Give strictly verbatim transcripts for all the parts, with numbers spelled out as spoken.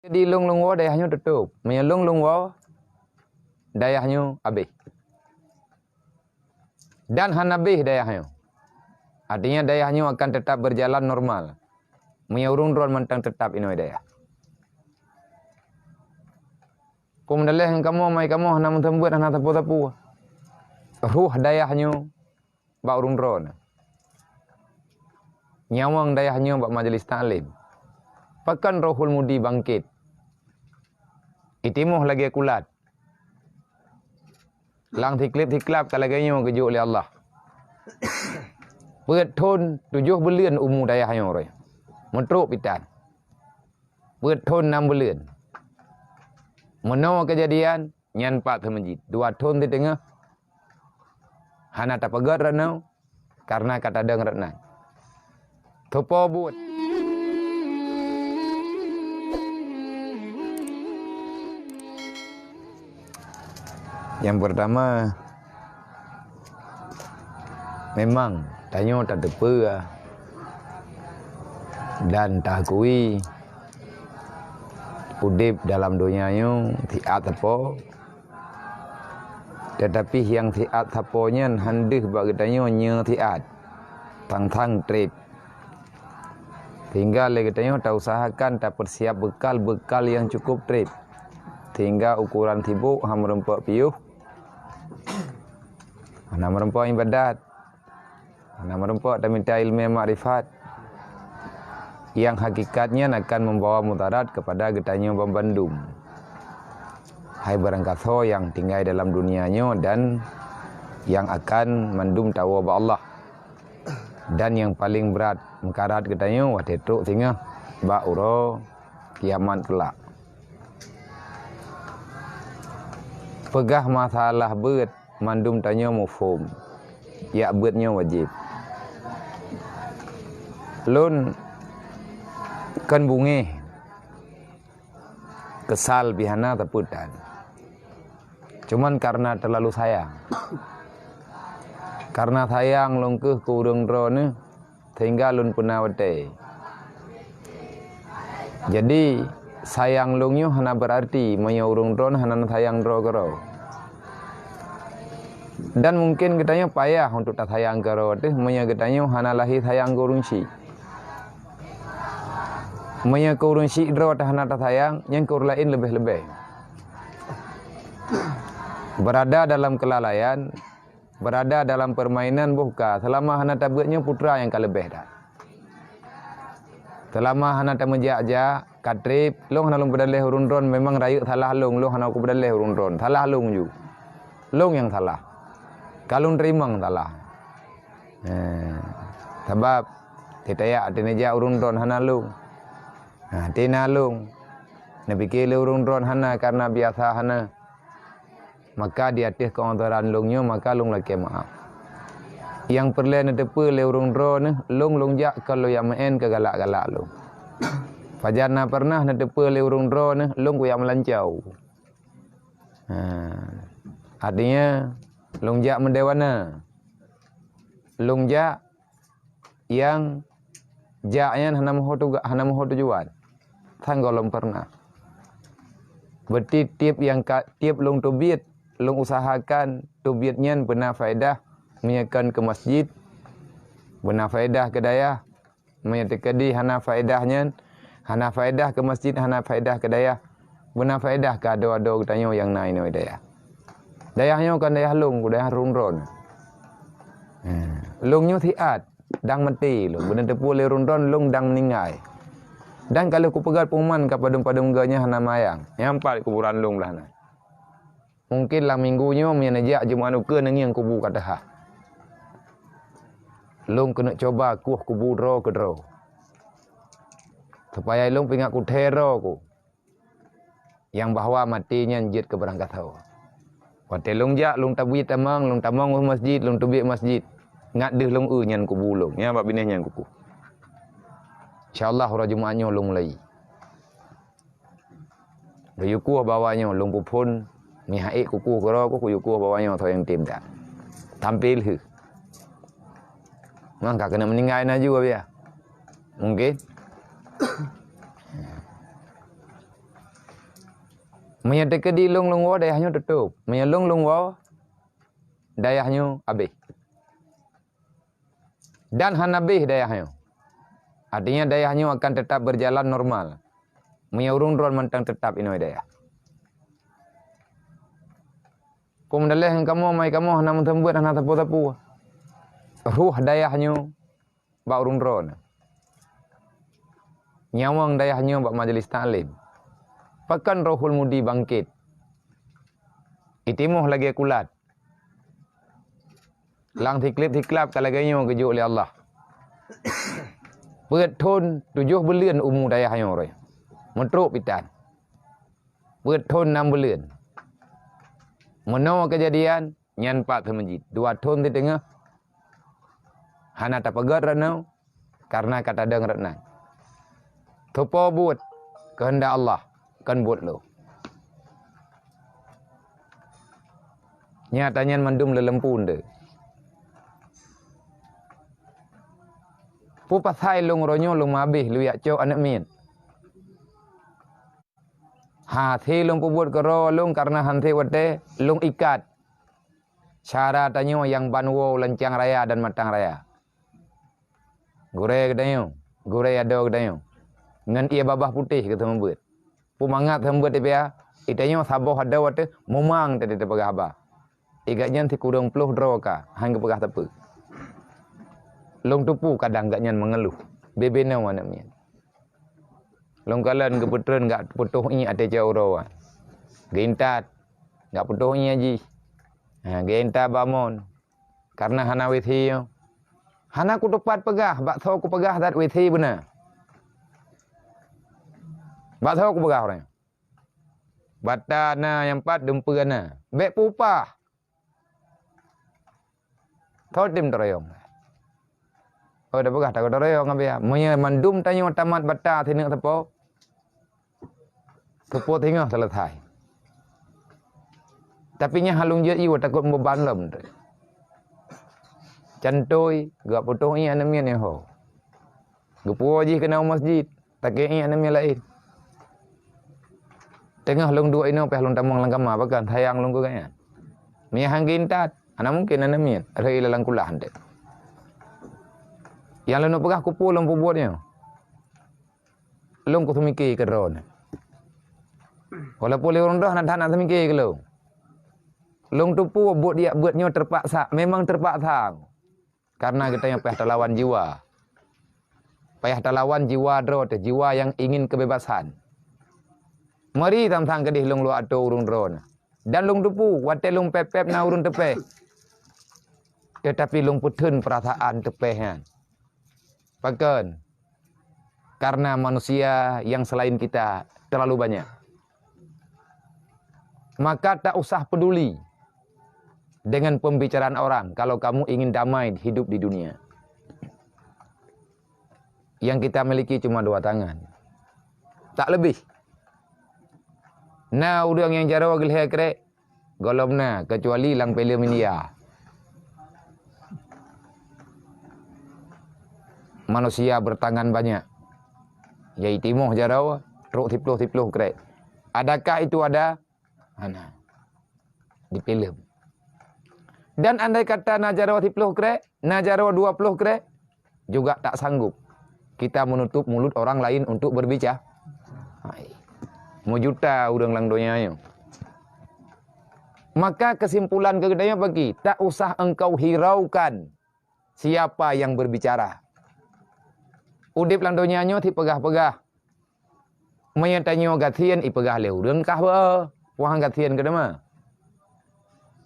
Jadi lôn lôn woe dayah nyoe tutup. Meunyoe lôn lôn woe, dayah nyoe abéh. Dan hana abéh dayah nyoe. Artinya dayah nyoe akan tetap berjalan normal. Meunyoe ureuëng droen mantong tetap inoe dayah. Peue meudaleh ngon kamoe, mai kamoe hana meuseumeubeuet, hana sapeue-sapeue. Roh dayah nyoe bak ureuëng droen. Nyawöng dayah nyoe bak majelis taklim. Pakon Rohul Mudi bangkét. Itimoh lagée kulat. Lam siklab-siklab ka lagée nyoe geujok lé Allah. Peuet thon tujoh buleuen umu dayah nyoe roh. Meutrok pitan. Peuet thon nam buleuen. Meunoe keujadian, nyan pat keumeujid. Dua thon siteungoh hana tapeugét rot nyoe, kareuna ka tadong rot nan. Tupo buet. Nyang peurtama, memang tanyoe tateupeue dan taakui udeb dalam donya nyoe siat sapo, teutapi nyang siat sapo nyan han deuh bak geutanyoe nyoe siat, sang-sang treb. Sehingga lé geutanyoe tausahakan tapeusiap beukal-beukal nyang cukup treb, sehingga ukoran sibok han meurumpok piôh, hana meurumpok iébadat, hana meurumpok tamita iéleumé makrifat, nyang hakikat nyan akan meubawa mudarat keupada geutanyoe banmandum. Hai barangkasoe nyang tinggai dalam donya nyoe dan nyang akan mandum tawoe bak Allah. Dan nyang paleng brat meukarat geutanyoe watée trok singoh bak uroe kiamat keulak. Peugah masalah beuet mandum tanyoe muphom, jak beuet nyoe wajéb. Lôn kon beungéh, keusal pih hana tapeutan. Cuman kareuna teulalu sayang. Kareuna sayang lôn keuh keu ureuëng droeneuh, sehingga lôn peuna watée. Jadi, sayang lôn nyoe hana beurarti meunyoe ureuëng droen hana sayang droe keudroe. Dan mungken geutanyoe payah untuk tasayang keudroe teuh meunyoe geutanyoe hana lahé sayang keu ureuëng syik. Meunyoe keu ureuëng syik droe teuh hana tasayang, nyan keu ureuëng laén leubeh-leubeh. Berada dalam kelalaian, berada dalam permainan boh ka, seulama hana tabeuet nyoe putra nyang ka leubeh that. Seulama hana tameujak-jak, ka treb, lôn hana lôn peudaléh ureuëng droen, memang rayeuk salah lôn, lôn hana kupeudaleh ureuëng droen, salah lôn ju. Lôn nyang salah. Ka lôn teurimong salah. Nah, sabab teutajak teuneujak ureuëng droen hana lôn. Nah, teuh na lôn. Neupike lé ureuëng droen hana kareuna biasa hana. Maka di ateueh keuudaran lôn nyoe, maka lôn lakée meuáh. Nyang peureulée neuteupeue lé ureuëng droeneuh, lôn, lôn jak kon lôn jak meu'en keu galak-galak lôn. Pajan na peureunah neuteupeue lé ureuëng droeneuh, lôn kujak meulancau. Ha. Artinya, lôn jak meudeuwana. Lôn jak nyang jak nyan hana meuho tuga-, hana meuho tujuan. Sang gohlom peureunah. Berarti tieb nyang ka, tieb lôn teubiet, lôn usahakan teubiet nyan beuna faedah meunyoe kon keu masjid, beuna faedah keu dayah. Meunyoe teukeudi hana faedah nyan, hana faedah keu masjid, hana faedah keu dayah, beuna faedah keu adoe-adoe geutanyoe nyang na inoe dayah. Dayah nyoe kon dayah lôn, dayah ureuëng droen. Ha, lôn nyoe siat, dang maté lôn, beuna teupeue lé ureuëng droen lôn dang meuninggai. Dan ka lheueh kupeugét pengumuman ka padum-padum geuh nyan hana mayang, nyang pat kuburan lôn blah na. Mungken lam minggu nyoe meunyoe neujak Jumat ukeue neungieng kubu ka teuhah. Lôn keuneuk cuba kueh kubu droe keudroe. Supaya lôn peuingat kuthée droe ku. Nyang bahwa maté nyan jeuet keu barangkasoe. Watée lôn jak, lôn tabiet tamong, lôn tamong u masjid, lôn teubiet masjid. Ngat deuh lôn eu nyan kubu lôn, nyang bak binéh nyan kukuh. Insya Allah uroe Jumat nyoe lôn mulai. Geuyue kueh bak awak nyoe lôn peuphon, meuhai kukuh keudroe ku, geuyue kueh bak awak nyoe soe nyang tem that. Tampil heuh. Mangka keuneuk meuninggai na ju, Abiya. Mungken. Meunyoe teukeudi lôn lôn woe, dayah nyoe teutôp. Meunyoe lôn lôn woe, dayah nyoe abéh. Dan hana abéh dayah nyoe. Artinya dayah nyoe akan teutap beujalan normal. Meunyoe ureuëng droe mantong teutap inoe dayah. Peue meudaléh ngon kamoe, mai kamoe hana meuseumeubeuet, hana sapeue-sapeue. Roh dayah nyoe bak ureuëng droe na. Nyawöng dayah nyoe bak majelis taklim. Pakon Rohul Mudi bangkét. Itimoh lagée kulat. Lam siklab-siklab ka lagée nyoe geujok lé Allah. Peuet thon tujoh buleuen umu dayah nyoe roh. Meutrok pitan. Peuet thon nam buleuen. Meunoe keujadian, nyan pat seumeujid. Dua thon siteungoh hana tapeugét rot nyoe, kareuna ka tadong rot nan. Tupo buet keuheundak Allah, kon buet lôn. Nyata nyan mandum leuleumpu nde. Peue pasai lôn roh nyoe lôn meuhabéh lôn jak cok aneuëk miet? Hase lôn peubuet keudroe lôn kareuna hase watée lôn ikat syara tanyoe nyang ban woe lancang raya dan matang raya. Gurée geutanyoe, gurée adoe geutanyoe, ngon ié babah putéh geuseumeubeuet. Peue mangat seumeubeuet ipia, itanyoe saboh adoe watée mumang tadi teupeugah haba. Igat nyan sikureueng ploh droe ka, han geupeugah sapeue. Lôn tupu kadang gat nyan meungeuluh, bebe nyoe aneuëk miet. Lôn kalon geupeutreun gat putôh ié até cot uroe. Geuintat, gat putôh ié jih. Ha, geuintat bak mon. Kareuna hana WC nyoe. Hana kutupat peugah, bak soe kupeugah that WC beuna. Bak soe kupeugah ureuëng? Bata na nyang pat dumpeue na. Bék peupah. Soe tem teuroyong? Oh, tapeugah takot teuroyong abéh. Meunyoe mandum tanyoe tamat bata sineuk sapo, sapo teungoh selesai. Tapi nyan halong jeuet yue takot meuban lom. Cantoi, geuak putôh ié aneuëk miet nyoe ho. Geupuwoe jih keunoe u masjid, takée ié aneuëk miet laén. Teungoh lôn duek inoe pih lôn tamong lam kama, pakon sayang lôn keu gobnyan. Meunyo han geuintat, hana mungken aneuëk miet rhot i lam kulah enteuk. Nyang lôn peugah kupeue lôn peubuet nyoe. Lôn kuseumike keudroe nyoe. Walaupun lé ureuëng droe hana that na seumike keu lôn. Lôn tupu buet jak beuet nyoe teupaksa, memang teupaksa. Kareuna geutanyoe payah talawan jiwa. Payah talawan jiwa droe teuh, jiwa nyang ingin keubebasan. Meuri sang-sang keudeh lôn lôn atô ureuëng droe na. Dan lôn tupu, watée lôn pép-pép na ureuëng teupéh. Teutapi lôn peutheun peurasaan teupéh nyan. Pakon? Karena manusia yang selain kita terlalu banyak. Maka tak usah peduli dengan pembicaraan orang kalau kamu ingin damai hidup di dunia. Yang kita miliki cuma dua tangan. Tak lebih. Na ureuëng nyang jaroe geulhée krek, gohlom na, kecuali lam filem India. Manusia bertangan banyak. Yaitu moh jaroe, trok siploh-siploh krek. Adakah itu ada? Hana. Di filem. Dan andai kata na jaroe siploh krek, na jaroe dua ploh krek, juga tak sanggup kita menutup mulut orang lain untuk berbicara. Hai. Meujuta ureuëng lam donya nyoe. Maka kesimpulan keu geutanyoe bagi, tak usah engkau hiraukan siapa yang berbicara. Udeb lam donya nyoe sipeugah-peugah. Meunyoe tanyoe gasien ipeugah lé ureuëng kah beu, wah gasien keu teuma.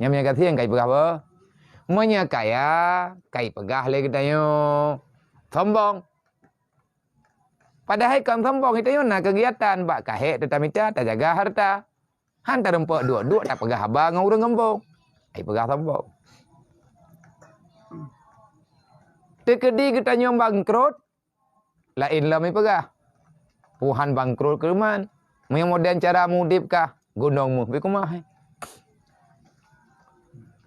Nyang meunyoe gasien ka ipeugah beu. Meunyoe kaya ka ipeugah lé geutanyoe sombong. Padahai kon sombong, geutanyoe na keugiatan bak kahek teutamita tajaga harta. Han tareumpok duek-duek tapeugah haba ngon ureuëng gampông. Ai peugah sombong. Teukeudi geutanyoe bangkrot, laén lom ipeugah. Tuhan bangkrot keuruman. Meunyoe modern cara mudeb kah, gunong meuh beukeumah.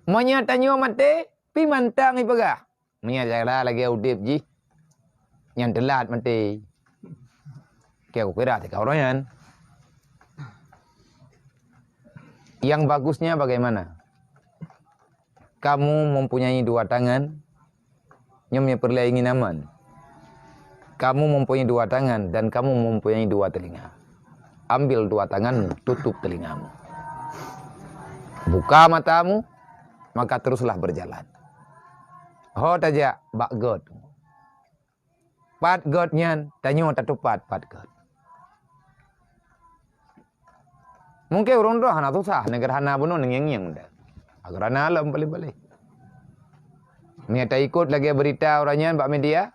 Meunyoe tanyoe maté, pi mantong ipeugah. Meunyoe cara lagée udeb jih, nyan teulat maté. Keu kukira teuka uroe nyan. Yang bagusnya bagaimana? Kamu mempunyai dua tangan, nyoe nyang peureulée inginkan. Kamu mempunyai dua tangan dan kamu mempunyai dua telinga. Ambil dua tanganmu, tutup telingamu. Buka matamu, maka teruslah berjalan. Ho tajak bak göt. Pat göt nyan, tanyoe tatupat pat göt. Mungken ureuëng droe hana susah, neugeurhana bunoe neungieng-ngieng deh. Geurhana lom baleh-baleh. Meunyoe taikot lagée beurita uroe nyan bak media,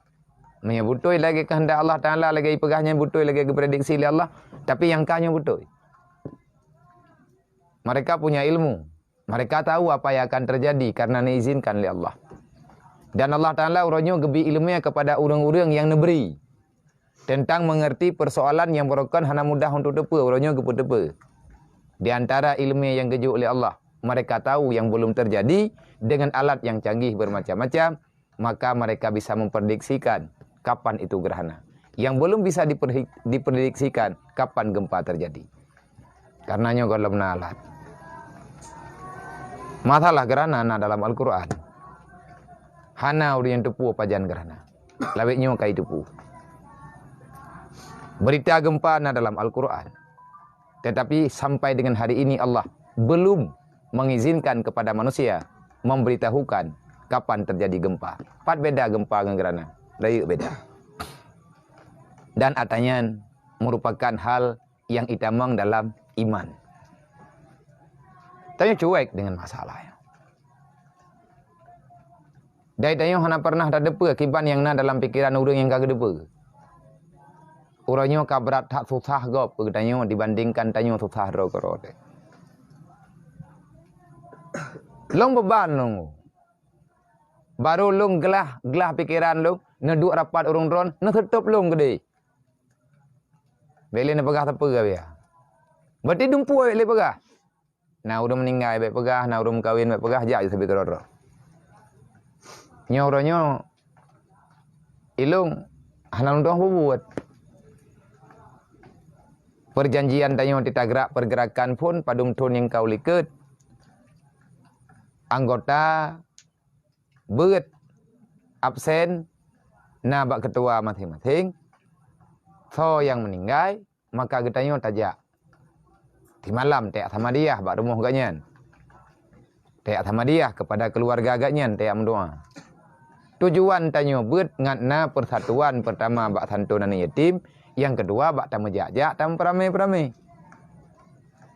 meunyoe beutôi lagée keuheundak Allah Taala lagée ipeugah nyan beutôi lagée geuprediksi lé Allah, tapi nyang ka nyoe beutôi. Mereka punya ilmu. Mereka tahu apa yang akan terjadi karena diizinkan oleh Allah. Dan Allah Taala uroe nyoe geubri iéleumé kepada ureuëng-ureuëng nyang neubri tentang mengerti persoalan nyang barokon hana mudah untuk teupeu, uroe nyoe geupeuteupeue. Di antara iéleumé nyang geujok lé Allah, mereka tahu yang belum terjadi dengan alat yang canggih bermacam-macam, maka mereka bisa memprediksikan kapan itu gerhana. Yang belum bisa diperhi-, diprediksikan kapan gempa terjadi. Karena nyoe gohlom na alat. Masalah gerhana na dalam Al-Quran. Hana ureuëng nyang teupeu pajan gerhana. Lawét nyoe ka jiteupeu. Berita gempa na dalam Al-Quran. Tetapi sampai dengan hari ini Allah belum mengizinkan kepada manusia memberitahukan kapan terjadi gempa. Pat beda gempa ngon gerhana? Rayeuk beda. Dan atanyan merupakan hal yang itamong dalam iman. Tanyoe cuek dengan masalah nyan. Dai tanyoe hana pernah tadeupeu kiban nyang na dalam pikeran ureuëng nyang ka geudeupeu. Uroe nyoe ka brat that susah gob keu geutanyoe dibandingkan tanyoe susah droe keudroe. Lôn beuban lôn. Barô lôn glah, glah pikeran lôn, neuduek rapat ureuëng droe, neuseutôb lôn keudeh. Bék lé neupeugah sapeue, biya. Berarti dumpeue bék lé peugah. Na ureuëng meuninggai bék peugah, na ureuëng meukawen bék peugah, jak sabe keudroe-droe. Nyoe uroe nyoe, ilôn hana lôn tueng peubuet. Perjanjian tanyoe titagrak pergerakan phon padum thon nyang ka u likot. Anggota beuet absen na bak ketua maséng-maséng. Soe nyang meuninggai, maka geutanyoe tajak. Timalam tajak samadiyah bak rumoh gobnyan. Tajak samadiyah keupada keuluwarga gobnyan tajak meudoá. Tujuan tanyoe beuet ngat na peusatuan, peurtama bak santon aneuk yatim, nyang keudua bak tameujak-jak tameupeurame-peurame.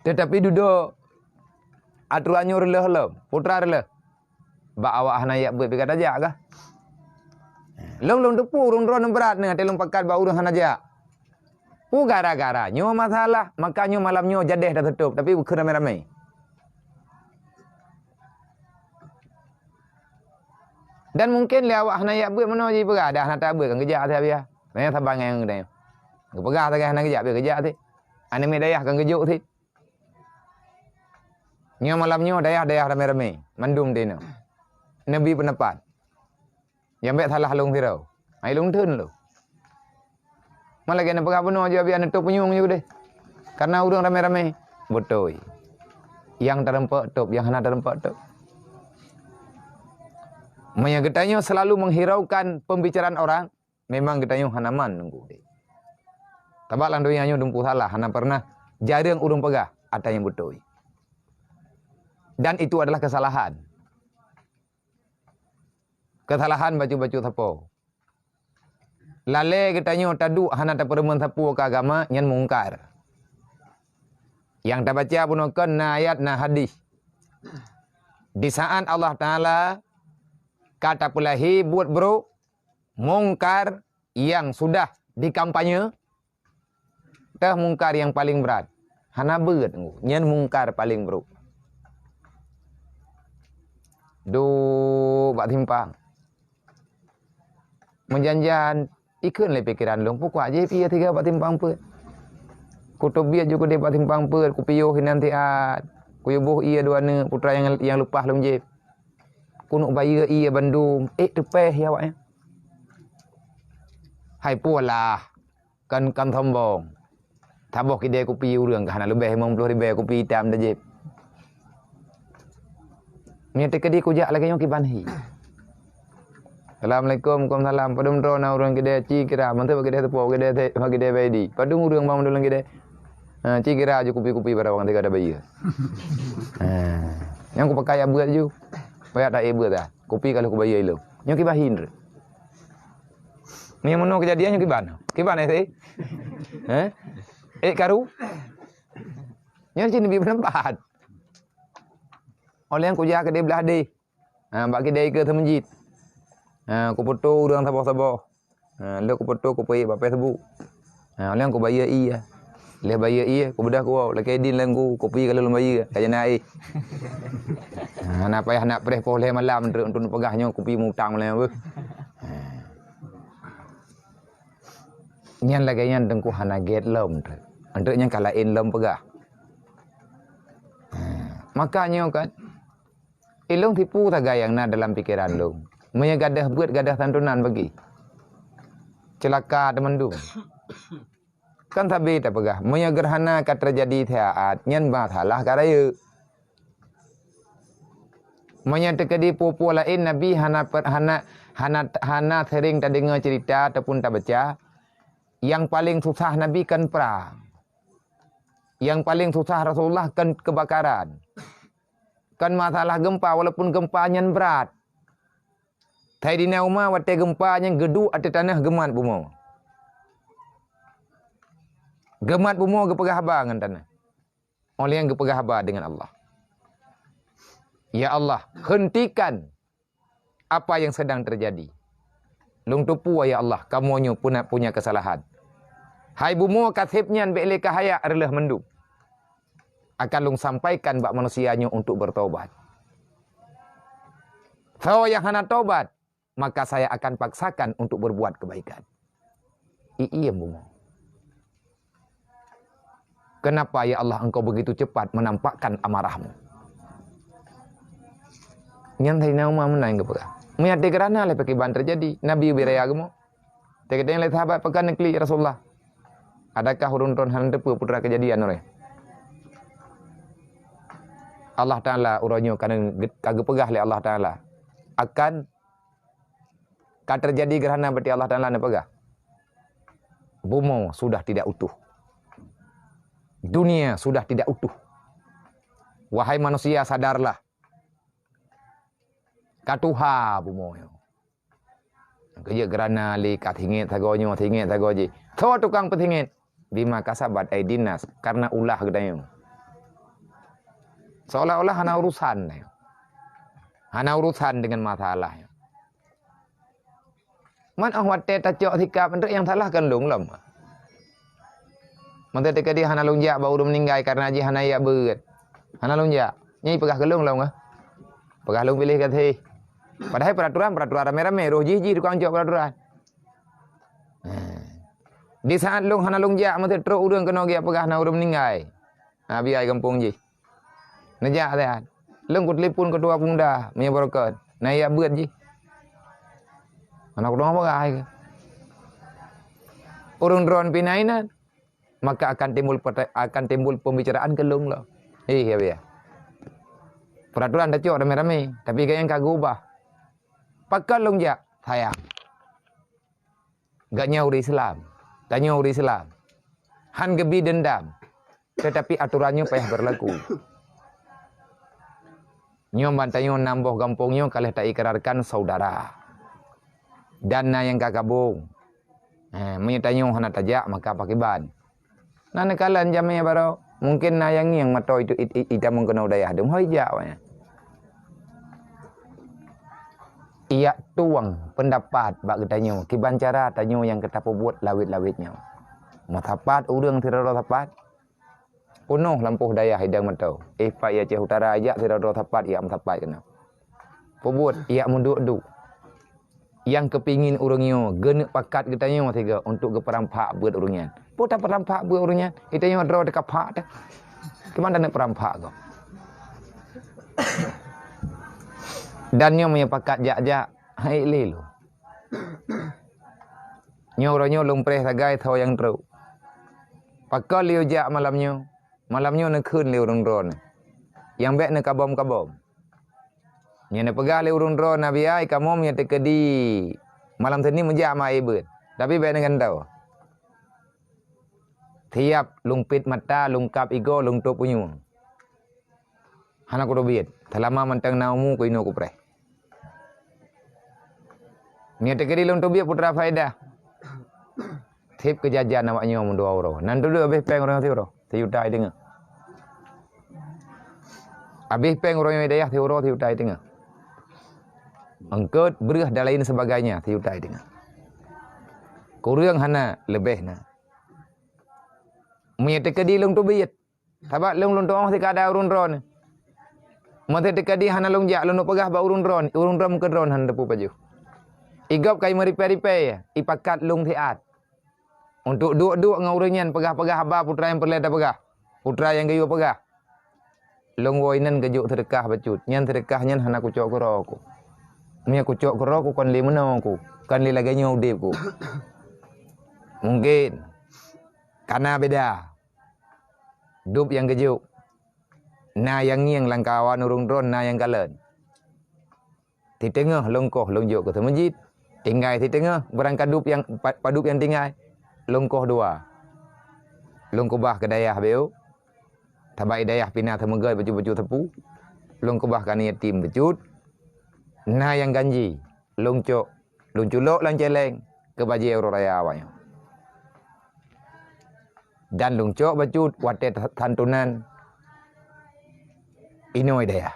Teutapi dudoe atoran nyoe reuloh lom, putra reuloh. Bak awak hana jak beuet pih ka tajak kah? Lôn, lôn teupeu ureuëng droe brat nyoe, até lôn pakat bak ureuëng hana jak. Peue gara-gara nyoe masalah, maka nyoe malam nyoe jadeh taseutôb, tapi bukon ramé-ramé. Dan mungken lé awak hana jak beuet meunoe jipeugah, "Dah hana tabeuet kan geujak até biya." Nyan saban ngon geutanyoe. Geupeugah sagai hana geujak, biya geujak até. Aneuk miet dayah kan geujok até. Nyoe malam nyoe dayah-dayah ramé-ramé, mandum di inoe. Neubi peundapat. Nyang bék salah lôn sidroe. Hai lôn theun lôn. Man lagée neupeugah bunoe jih, biya neutôb punyueng jih udeh. Karena ureuëng ramé-ramé. Beutôi. Nyang teureumpak tôb, nyang hana teureumpak tôb. Meunyoe geutanyoe selalu menghiraukan pembicaraan orang, memang geutanyoe hana man nunggu udeh. Sabab lam donya nyoe dumpeue salah, hana pernah jareueng ureuëng peugah ata nyang beutôi. Dan itu adalah kesalahan. Kesalahan bacut-bacut sapo. Lalée geutanyoe taduek hana tapeureumeun sapeue keu agama, nyan mungkar. Nyang tabaca bunoe kon na ayat, na hadis. Di saat Allah Taala ka tapeulahé buet brok, mungkar nyang sudah dikampanye, teuh mungkar nyang paleng brat. Hana beuet, nyan mungkar paleng brok. Duek bak simpang. Meujan-jan, ikheun lé pikeran lôn, peue kuat jih ie tiga bak simpang peuet. Kuteubiet ju keudeh bak simpang peuet, kupiôh inan siat. Kuyue boh ie dua aneuk, putra nyang, nyang leupah lom jih. Keuneuk bayeue ie bandum, ék teupéh ie awaknyan. Hai peue lah, kan, kan sombong. Saboh kidée kupi ureuëng ka hana leubeh limong ploh ribée kupi itam tajép. Meunyoe teukeudi kujak lagée nyoe kiban hi. Assalamualaikum, waalaikumsalam. Padum droe na ureuëng keudè Ci Kira, mantong bak keudè Teupok, keudè Te-, bak keudè Baidi. Padum ureuëng bang mandum lam keudè. Ha, Ci Kira ju kupi-kupi barang tiga ada bayeue. Ha. Nyang kupakai ya buet ju. Payah tak eh buet dah. Kupi kalau kubayeue ilong. Nyoe kiban hi nyoe. Nyoe meunoe kejadian nyoe kiban. Kiban eh sih. Eh? Eh karu. Nyoe sini bi pendapat. Oleh yang kujak ke dia belah deh. Ha, bak kidai ke teumeujit. Ha, kupeutoe ureuëng saboh-saboh. Ha, lheueh kupeutoe kupeuék bak Facebook. Ha, lheueh kubayeue ié. Lheueh bayeue ié, kubeudôh kuwoe, lakée din lengku, kupi ka lôn bayeue, ka jana éh. Ha, hana payah nak preh poh lhée malam treuk untuk peugah nyoe kupi mutang lé beuh. Ha. Nyan lagée nyan teungku hana gét lom treuk. Treuk nyan ka laén lom peugah. Ha, maka nyoe kan, Ilong tipu sagai nyang na dalam pikeran lôn. Meunyoe gadôh beuet gadôh santunan bagi. Ceulaka teumandum. Kan sabe tapeugah, meunyoe geurhana ka teujadi siat, nyan masalah ka rayeuk. Meunyoe teukeudi peue-peue laén Nabi hana per-, hana, hana, hana sering tadeungoe ceurita ataupun tabaca, nyang paleng susah Nabi kan prang. Nyang paleng susah Rasulullah kan keubakaran. Kan masalah geumpa, walaupun geumpa nyan brat. Saidina Umar watée geumpa nyan geuduek ateueh tanoh geumat bumoe. Geumat bumoe geupeugah haba ngon tanoh. Óh lheueh nyan geupeugah haba deungon Allah. Ya Allah, hentikan apa yang sedang terjadi. Lôn teupeue, ya Allah, kamoe nyoe puna punya kesalahan. Hai bumoe kaseb nyan bék lé kahayak reuloh mandum. Akan lôn sampaikan bak manusia nyoe untuk bertobat. Soe nyang hana tobat, maka saya akan paksakan untuk berbuat kebaikan. Iiem bumoe. Kenapa, ya Allah, Engkau begitu cepat menampakkan amarah-Mu? Nyan Saidina Umar meunan geupeugah. Meunyoe teugeurana lé pakriban teujadi, Nabi ubé raya geumo. Teugeudeng lé sahabat, "Pakon neuklik, ya Rasulullah? Adakah ureuëng droen hana teupeu peue teuma keujadian uroe?" Allah Taala uroe nyoe ka neu-, ka geupeugah lé Allah Taala akan ka teujadi geurhana, berarti Allah Taala neupeugah, "Bumoe sudah tidak utuh. Dunia sudah tidak utuh. Wahai manusia, sadarlah. Ka tuha bumoe nyoe. Keujeuet geurana lé ka singét sagoe nyoe, singét sagoe jih. Soe tukang peusingét? Bima kasabat aidin nas, karena ulah geutanyoe." Seolah-olah hana urusan tanyoe. Hana urusan dengan masalah nyoe. Man óh watée tacok sikap, enteuk nyang salah kan lôn lom. Mantong teukeudi hana lôn jak bak ureuëng meuninggai karena jih hana jak beuet. Hana lôn jak. Nyan peugah keu lôn lom kah? Peugah lôn piléh gaséh. Padahai peraturan, peraturan ramé-ramé, roh jih, jih tukang cok peraturan. Nah. Di saat lôn hana lôn jak, mantong trok ureuëng keunoe geujak peugah na ureuëng meuninggai. Na biaya gampông jih. Neujak siat. Lôn kutelepon ketua pemuda, meunyoe barokon. Na jak beuet jih. Hana kudeungoe peugah hai keuh. Ureuëng droen pih na inan, maka akan timbul perte-, akan timbul pembicaraan keu lôn lom. Hé, ya, ya. Peraturan tacok ramé-ramé, tapi gobnyan ka geuubah. Pakon lôn jak? Sayang. Gobnyan ureuëng Islam, tanyoe ureuëng Islam. Hán geubi deundam, tetapi aturan nyoe payah berlaku. Nyoe ban tanyoe nam boh gampông nyoe ka lheueh taikrarkan saudara. Dan na nyang ka kabong. Eh, meunyoe tanyoe hana tajak, maka pakriban? Na neukalon jamé baroe, mungken na nyang ngieng mata itu it-, it-, itamong keunoe dayah dum hôi jak awaknyan. Ijak tueng peundapat bak geutanyoe, kiban cara tanyoe nyang ka tapeubuet lawét-lawét nyoe. Meusapat ureuëng sidroe-droe sapat, peunoh lampôh dayah idong mata. Eh, pat ya Aceh Utara, ijak sidroe-droe sapat, ijak meusapat keunoe. Peubuet, ijak meuduek-duek. Nyang keupingin ureuëng nyoe geuneuk pakat geutanyoe sigoe untuk geupeurampak beuet ureuëng nyan. Peue tapeurampak beuet ureuëng nyan? Geutanyoe droe teukapak teuh. Keuman taneuk peurampak gob? Dan nyoe meunyoe pakat jak-jak, hai lé lôn. Nyoe uroe nyoe lôn preh sagai soe nyang trok. Pakon lé jak malam nyoe? Malam nyoe neukheun lé ureuëng droeneuh nyang bék neukabom-kabom. Nyang neupeugah lé ureuëng droe, "Nabi ai, kamoe meunyoe teukeudi malam Senin meujak ma ié beuet, tapi bék neugantoe. Siab lôn piet mata, lôn kab igoe, lôn tôb punyueng. Hana kuteubiet, seulama mantong na umu keuinoe kupreh. Meunyoe teukeudi lôn teubiet putra faedah, seb keujajan awaknyoe meudua uroe." Nan tudoe abéh péng ureuëng siuroe, sijuta i teungoh. Abéh péng ureuëng i dayah siuroe, sijuta i teungoh. Eungkot, breueh dan lain sebagainya, sijuta i teungoh. Kureueng hana, leubeh na. Meunyoe teukeudi lôn teubiet, sabab lôn, lôn tuoh sikada ureuëng droeneuh. Meunyoe teukeudi hana lôn jak, lôn peugah bak ureuëng droeneuh, ureuëng droeneuh meukeudroe hana teupeu pajoh. Igob kai meuripée-ripée, ipakat lôn siat. Untuk duek-duek ngon ureuëng nyan peugah-peugah haba putra nyang peureulée tapeugah, putra nyang geuyue peugah. Lôn woe inan geujok seudeukah bacut. Nyan seudeukah nyan hana kucok keudroe ku. Meunyoe kucok keudroe ku kon lé meunoe ku, kon lé lagée nyoe udeb ku. Mungken kana beda. Dub nyang geujok, na nyang ngieng lam kawan ureuëng droeneuh, na nyang kalon. Siteungoh lôn koh lôn jok keu seumeujid, tinggai siteungoh barang padub nyang pa-, padub nyang tinggai, lôn koh dua. Lôn keubah keu dayah beu, sabab i dayah pih na seumeugét bacut-bacut sapeue, lôn keubah keu aneuk yatim bacut, na nyang ganji, lôn cok, lôn culok lam céléng keu bajée uroe raya awaknyoe. Dan lôn cok bacut watée ta-, santunan inoe i dayah.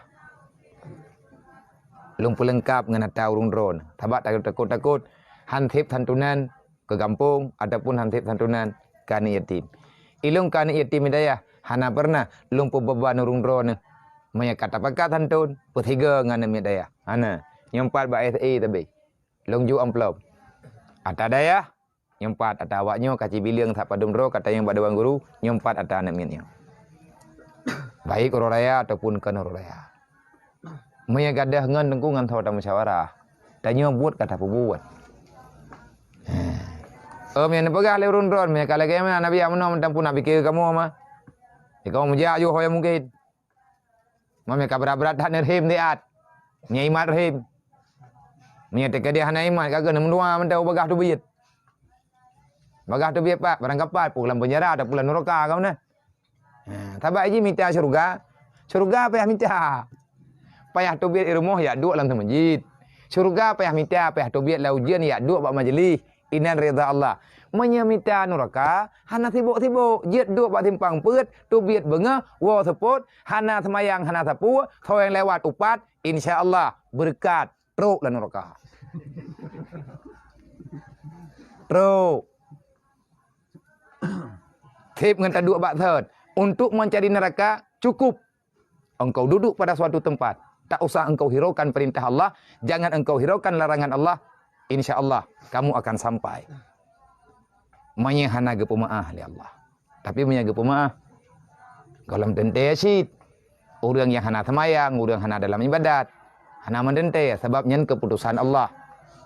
Lôn peuleungkab ngon ata ureuëng droeneuh, sabab ta-, takot-takot han seb santunan keu gampông ataupun han seb santunan keu aneuk yatim. Ilôn keu aneuk yatim i dayah hana peureunah lôn peubeuban ureuëng droeneuh. Meunyoe ka tapakat santun, peusigoe ngon aneuk miet dayah. Hana, nyoe pat bak S A tapi. Lôn jok amplop. Ata dayah, nyoe pat ata awaknyoe ka cibileueng that padum droe ka tanyong bak dewan guru, nyoe pat ata aneuk miet nyoe. Baik uroe raya ataupun kon uroe raya. Meunyoe gadôh ngon teungku ngon soe tamusyawarah, tanyoe buet ka tapeubuet. Oh, meunyoe neupeugah lé ureuëng droe, meunyoe ka lagée meunan, Nabi, ya meunoe mantong pun nak pike kamoe mah. Di kamoe meujak yoh ho nyang mungken. Meunyoe ka brat-brat that neurhem siat. Meunyoe imat rhem. Meunyoe teukeudi hana imat, ka keuneuk meudua mantong bagah teubiet. Bagah teubiet pat, barangkapat, pu lam peunjara atawa pu lam nuraka ka meunan. Ha, sabab jih mita syeuruga, syeuruga payah mita. Payah teubiet i rumoh yak duek lam seumeujid. Syeuruga payah mita, payah teubiet lam ujeuen yak duek bak majeulih. Inan ridha Allah. Meunyoe mita nuraka, hana sibok-sibok, jeuet duek bak simpang peuet, teubiet beungoh, woe seupôt, hana seumayang, hana sapeue, soe nyang lewat upat, insya Allah beureukat. Trok lam nuraka. Trok. Seb ngon taduek bak thot. Untuk mencari neraka cukup engkau duduk pada suatu tempat. Tak usah engkau hiraukan perintah Allah, jangan engkau hiraukan larangan Allah. Insya Allah kamu akan sampai. Meunyoe hana geupeumaáh lé Allah. Tapi meunyoe geupeumaáh, gohlom teuntée cit. Ureuëng nyang hana seumayang, ureuëng hana dalam ibadat, hana meuteuntée, sabab nyan keuputosan Allah.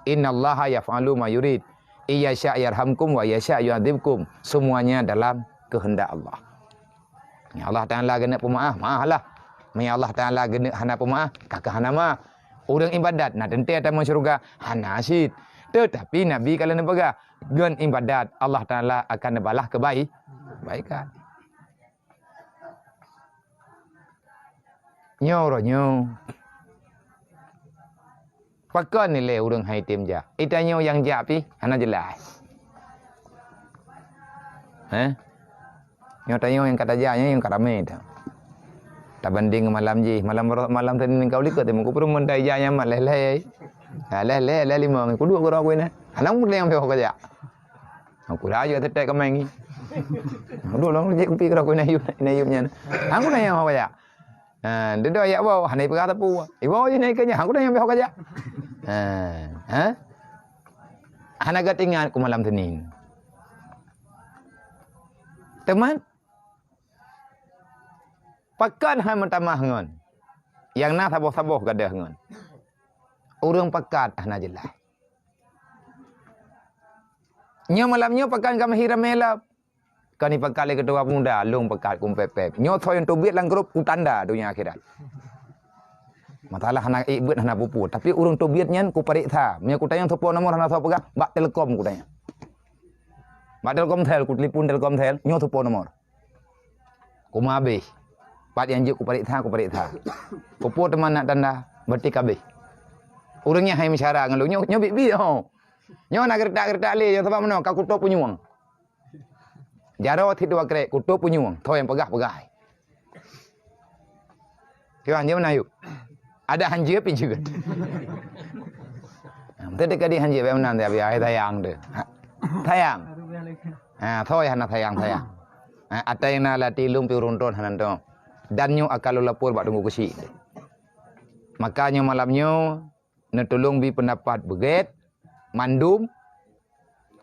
Innallaha yaf'alu ma yurid. Iyasya yarhamkum wa yasya yu'adzibkum. Semuanya dalam kehendak Allah. Meunyoe Allah Taala geuneuk peumaáh, maáh lah. Meunyoe Allah Taala geuneuk hana peumaáh, ka keuh hana maáh. Ureuëng ibadat na teuntée tamong syeuruga, hana cit. Teutapi Nabi ka lheueh neupeugah, ngon ibadat Allah Taala akan neubalah keubai-, kebaikan. Nyoe uroe nyoe. Pakon ilée ureuëng hai tem jak? Itanyoe nyang jak pih hana jeulaih. Heh? Nyoe tanyoe nyang ka tajak nyoe nyang ka ramé that. Tabandéng ngon malam jih, malam ro-, malam Senin ka u likot, teuma kupeureumeun tajak nyan mat lhée-lhée. Ha, lhée-lhée, lhée limong, kuduek keudroe kuinan. Hana mungken nyang pih ho kajak. Aku dah ajak tetek kemeng ni. Dulu long jek kupi keudroe kuinan Ayub, Ayub nyan. Aku nanya ho kajak. Ha, dudoe yak bau, hana ipeugah teupeu. Iwoe jih na ikeue nyan, hana geuingat keu malam Senin. Teuma, pakon hai meutamah ngon nyang na saboh-saboh gadoh ngon ureuëng pakat hana jeulaih. Nyoe malam nyoe pakon ka meuhireuen meuhilab. Kan ipakat lé keutua pemuda, lôn pakat kumpép-pép. Nyoe soe nyang teubiet lam grup kutanda donya akhirat. Masalah hana ék beuet hana peue-peue. Tapi ureuëng teubiet nyan kupareksa. Meunyoe kutanyong soe po nomor hana soe peugah, bak Telkom kutanyong. Bak Telkomsel, kutelepon Telkomsel, nyoe soe po nomor. Kuma habéh. Pat nyang jeuet kupareksa, kupareksa. Peue-peue teuma na tanda, berarti ka habéh. Ureuëng nyan hai meusyara ngon lôn, nyoe, nyoe biet-biet ho. Nyoe na geuretak-geuretak lé, nyoe sabab meunoe ka kutôb punyueng. Jaroe sit dua krek, kutôb punyueng, tho nyang peugah-peugah. Kiban jeuet meunan yuk. Ada hanjeuet pi jeuet. Nah, beutôi teuka di hanjeuet bak meunan tapi ai sayang tu. Ha, sayang. Ha, tho nyang hana sayang-sayang. Ha, ata nyang na lati lôn pi ureuëng tron hana tho. Dan nyoe akan lôn lapor bak Teungku Keuchik. Maka nyoe malam nyoe neutulông bi peundapat beugét mandum.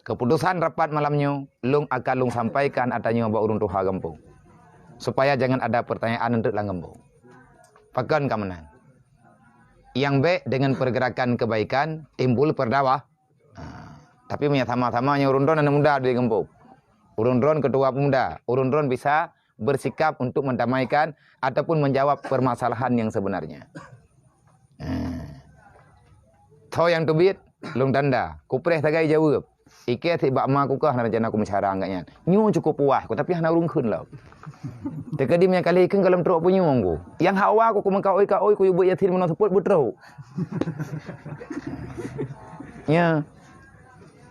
Keuputosan rapat malam nyoe lôn akan lôn sampaikan ata nyoe bak ureuëng tuha gampông, supaya jangan ada peurtanyaan eunteuk lam gampông. Pakon ka meunan? Nyang bék deungon peurgeurakan keubaikan timbul peurdakwah. Ha, tapi meunyoe sama-sama nyoe ureuëng droen aneuk muda di gampông, ureuëng droen keutua peumuda, ureuëng droen bisa bersikap untuk mendamaikan ataupun menjawab permasalahan yang sebenarnya. Eh. Tho nyang teubiet, lôn tanda. Kupreh sagai jaweueb. Ikei sit bak ma kukoh hana rencana kumeusyara ngon gobnyan. Nyoe cukup puas ku, tapi hana ureuëng kheun lom. Teuka di meunyoe kali kheun gohlom trok punyueng ku. Nyang hawa ku, kumeukaôi-kaôi, kuyue beuet Yasin meunoe seupôt beutrok. Nya.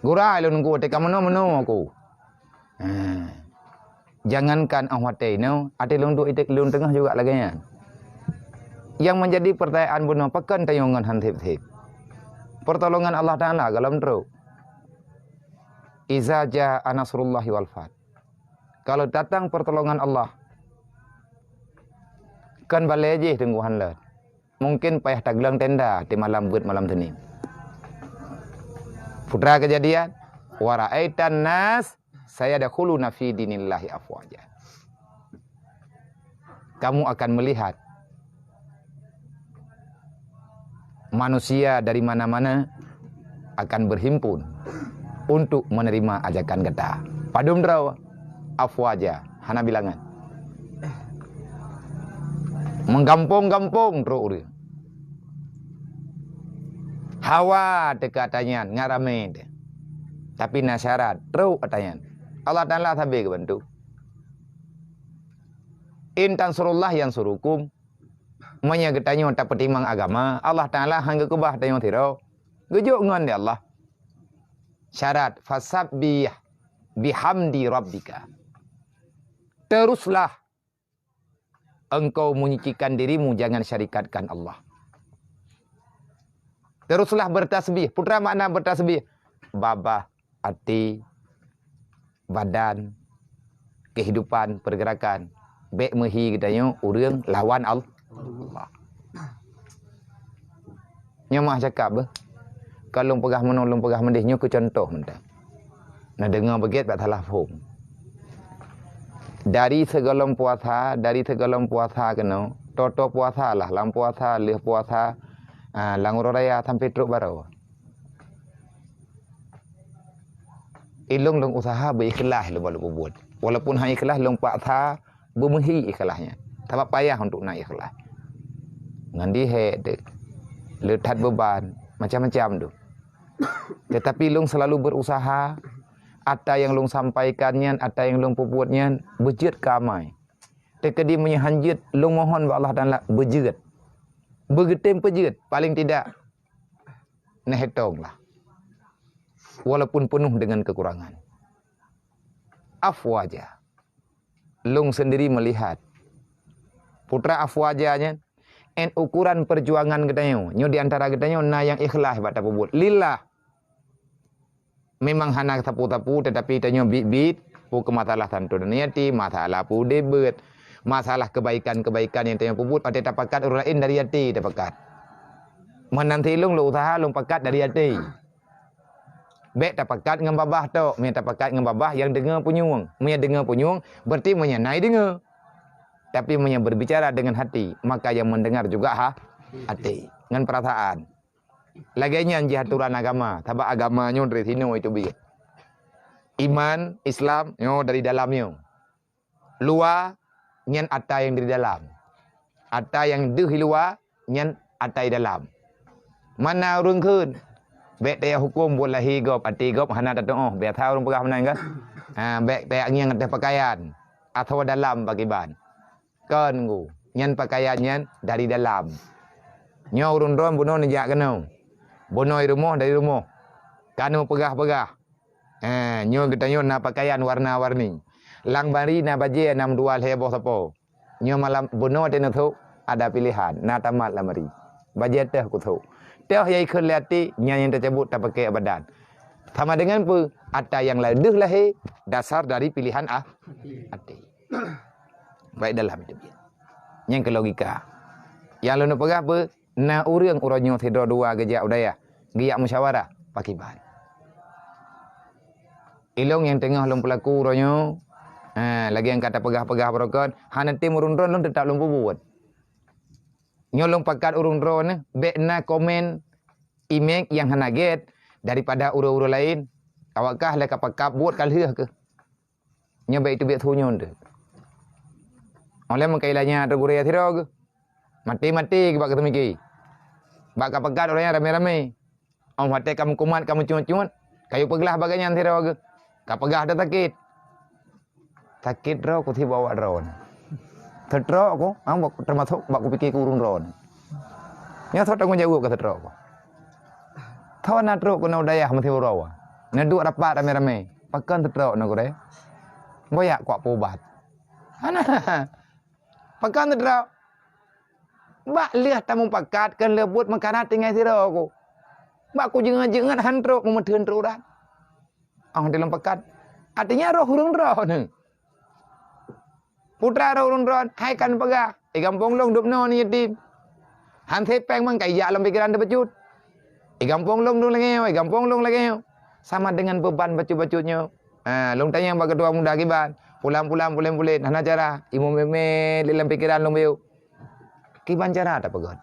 Gura lôn ku, teuka meunoe-meunoe ku. Ha. Jangankan 'oh watée nyoe, até lôn duek idek lôn teungoh juga lagée nyan. Nyang meunjadi peurtanyaan bunoe, pakon tanyoe ngon han seb-seb? Peurtolongan Allah Taala gohlom trok. "Iza jaa nasrullahi wal fath." Kalau datang pertolongan Allah, kon balée jih teungku han lôn. Mungkin payah tagleueng tenda di malam beuet malam Senin. Putra Kejadian, "Wa ra'aitan nas sayadkhuluna fi dinillahi afwaja." Kamu akan melihat manusia dari mana-mana akan berhimpun untuk menerima ajakan gata. Padum droe, afwaja, hana bilangan. Meugampông-gampông trok ureuëng. Hawa teuka ata nyan ngon ramé teuh. Tapi na syarat, trok ata nyan. Allah Taala sabe geubantu. "In tansurullah yansurukum." Meunyoe geutanyoe tapeutimang agama, Allah Taala han geukeubah tanyoe sidroe. Geujok ngon lé Allah. Syarat, "Fasabbih bihamdi rabbika." Teruslah engkau menyucikan dirimu, jangan syarikatkan Allah. Teruslah bertasbih. Peue treuk makna bertasbih? Babah, até, badan, kehidupan, pergerakan. Bék meuhi geutanyoe ureuëng lawan Al-, Allah. Nyoe mah cakap beuh. Ka lôn peugah meunoe, lôn peugah meudeh, nyoe keu contoh mantong. Neudeungoe beugét bak salah phom. Dari sigohlom puasa, dari sigohlom puasa keunoe, toe-toe puasa lah, lam puasa, lheueh puasa, ah, lam uroe raya sampai trok baroe. Ilong lôn usaha beuikhlaih lôn balu peubuet. Walaupun han ikhlaih lôn paksa beumeuhi ikhlaih nyan. Sabab payah untuk na ikhlaih. Ngon dihek deh. Le that beuban, macam-macam tu. Tetapi lôn selalu berusaha, ata nyang lôn sampaikan nyan, ata nyang lôn peubuet nyan, beujeuet keu amai. Teukeudi meunyoe han jeuet, lôn mohon bak Allah Taala beujeuet. Beugeutem peujeuet, paling tidak neuhitong lah. Walaupun penuh dengan kekurangan. Afwaja. Lôn sendiri melihat. Putra afwaja nyan, en ukuran perjuangan geutanyoe. Nyoe di antara geutanyoe na nyang ikhlaih bak tapeubuet. Lillah. Memang hana sapeue-sapeue, tetapi tanyoe biet-biet, peue keu masalah santunan yatim, masalah peue debet, masalah kebaikan-kebaikan nyang tanyoe peubuet, watée tapakat ureuëng laén dari até tapakat. Meunan silong lôn usaha lôn pakat dari até. Bék tapakat ngon babah tok, meunyoe tapakat ngon babah nyang deungoe punyueng. Meunyoe deungoe punyueng, berarti meunyoe na deungoe. Tapi meunyoe berbicara dengan hati, maka yang mendengar juga ha, hati, ngon perasaan. Lagée nyan jih aturan agama, sabab agama nyoe dari sinoe itu biet. Iman, Islam, nyoe dari dalam nyoe. Luwa nyan ata nyang dari dalam. Ata nyang deuh luwa nyan atai dalam. Mana ureuëng kheun, bék taya huköm buet lahé gob, até gob hana tatuoh. Biasa ureuëng peugah meunan kan? Ha, bék taya ngieng ateueh peukayan atawa dalam pakiban. Kon gu, nyan peukayan nyan dari dalam. Nyoe ureuëng droe bunoe neujak keunoe. Bunoe i rumoh dari rumoh. Kanu peugah-peugah. Eh, nyoe geutanyoe na peukayan warna-warni. Lam lamari na bajée na meudua lhée boh sapo. Nyoe malam bunoe teuneuk thok, ada pilihan, na tamat lamari. Bajée teuh kuthok. Teuh yai kheun lé até, nyan nyang teucabut tapakée abadan. Sama dengan peue? Ata nyang la-, deuh lahé, dasar dari pilihan ah, até. Baik dalam itu dia. Nyang keu logika. Nyang lôn peugah peue? Na ureuëng uroe nyoe sidroe dua geujak u dayah, geujak musyawarah, pakiban. Ilong nyang teungoh lôn peulaku uroe nyoe, ha, lagée nyang ka tapeugah-peugah barokon, hana tem ureuëng droe lôn teutap lôn peubuet. Nyoe lôn pakat ureuëng droe nyoe, bék na komen imek nyang hana gét daripada ureuëng-ureuëng laén. Awak kah lé ka pakat buet ka lheueh keuh. Nyoe bék teubiet su nyoe deuh. Oleh meukai lanya ateueh gurée sidroe geuh. Maté-maté bak keuteumiki. Bak ka peugah ureuëng nyan ramé-ramé. Óh watée ka meukumat ka meucuet-cuet, ka yue peuglah bak gobnyan sidroe geuh. Ka peugah that sakét. Sakét droe ku sibawa droe. Seutrok ku, ah, bak, teumasok bak kupike ku ureuëng droe. Nyoe soe tanggong jaweueb keu seutrok ku. Tho na trok keunoe u dayah meusiuroe. Neuduek rapat ramé-ramé. Pakon seutrok na gurée? Boyak kuak peuubat. Hana. Pakon seutrok? Bak lheueh tamupakat keu leubuet meukarat tinggai sidroe ku. Bak kujeungeut-jeungeut han trok meumeutheun trok urat. Óh dilom pakat. Artinya roh ureuëng droe nyoe. Putra roh ureuëng droe hai kan peugah, "I gampông lôn dub noe ni yatim." Han sei péng mangkai jak lam pikeran teuh bacut. "I gampông lôn dub lagée nyoe, i gampông lôn lagée nyoe." Sama dengan beuban bacut-bacut nyoe. Ha, lôn tanyong bak ketua muda kiban, pulan-pulan pulen-pulen hana cara, imum mé-mé lé lam pikeran lôn bacut. Kiban cara tapeugöt.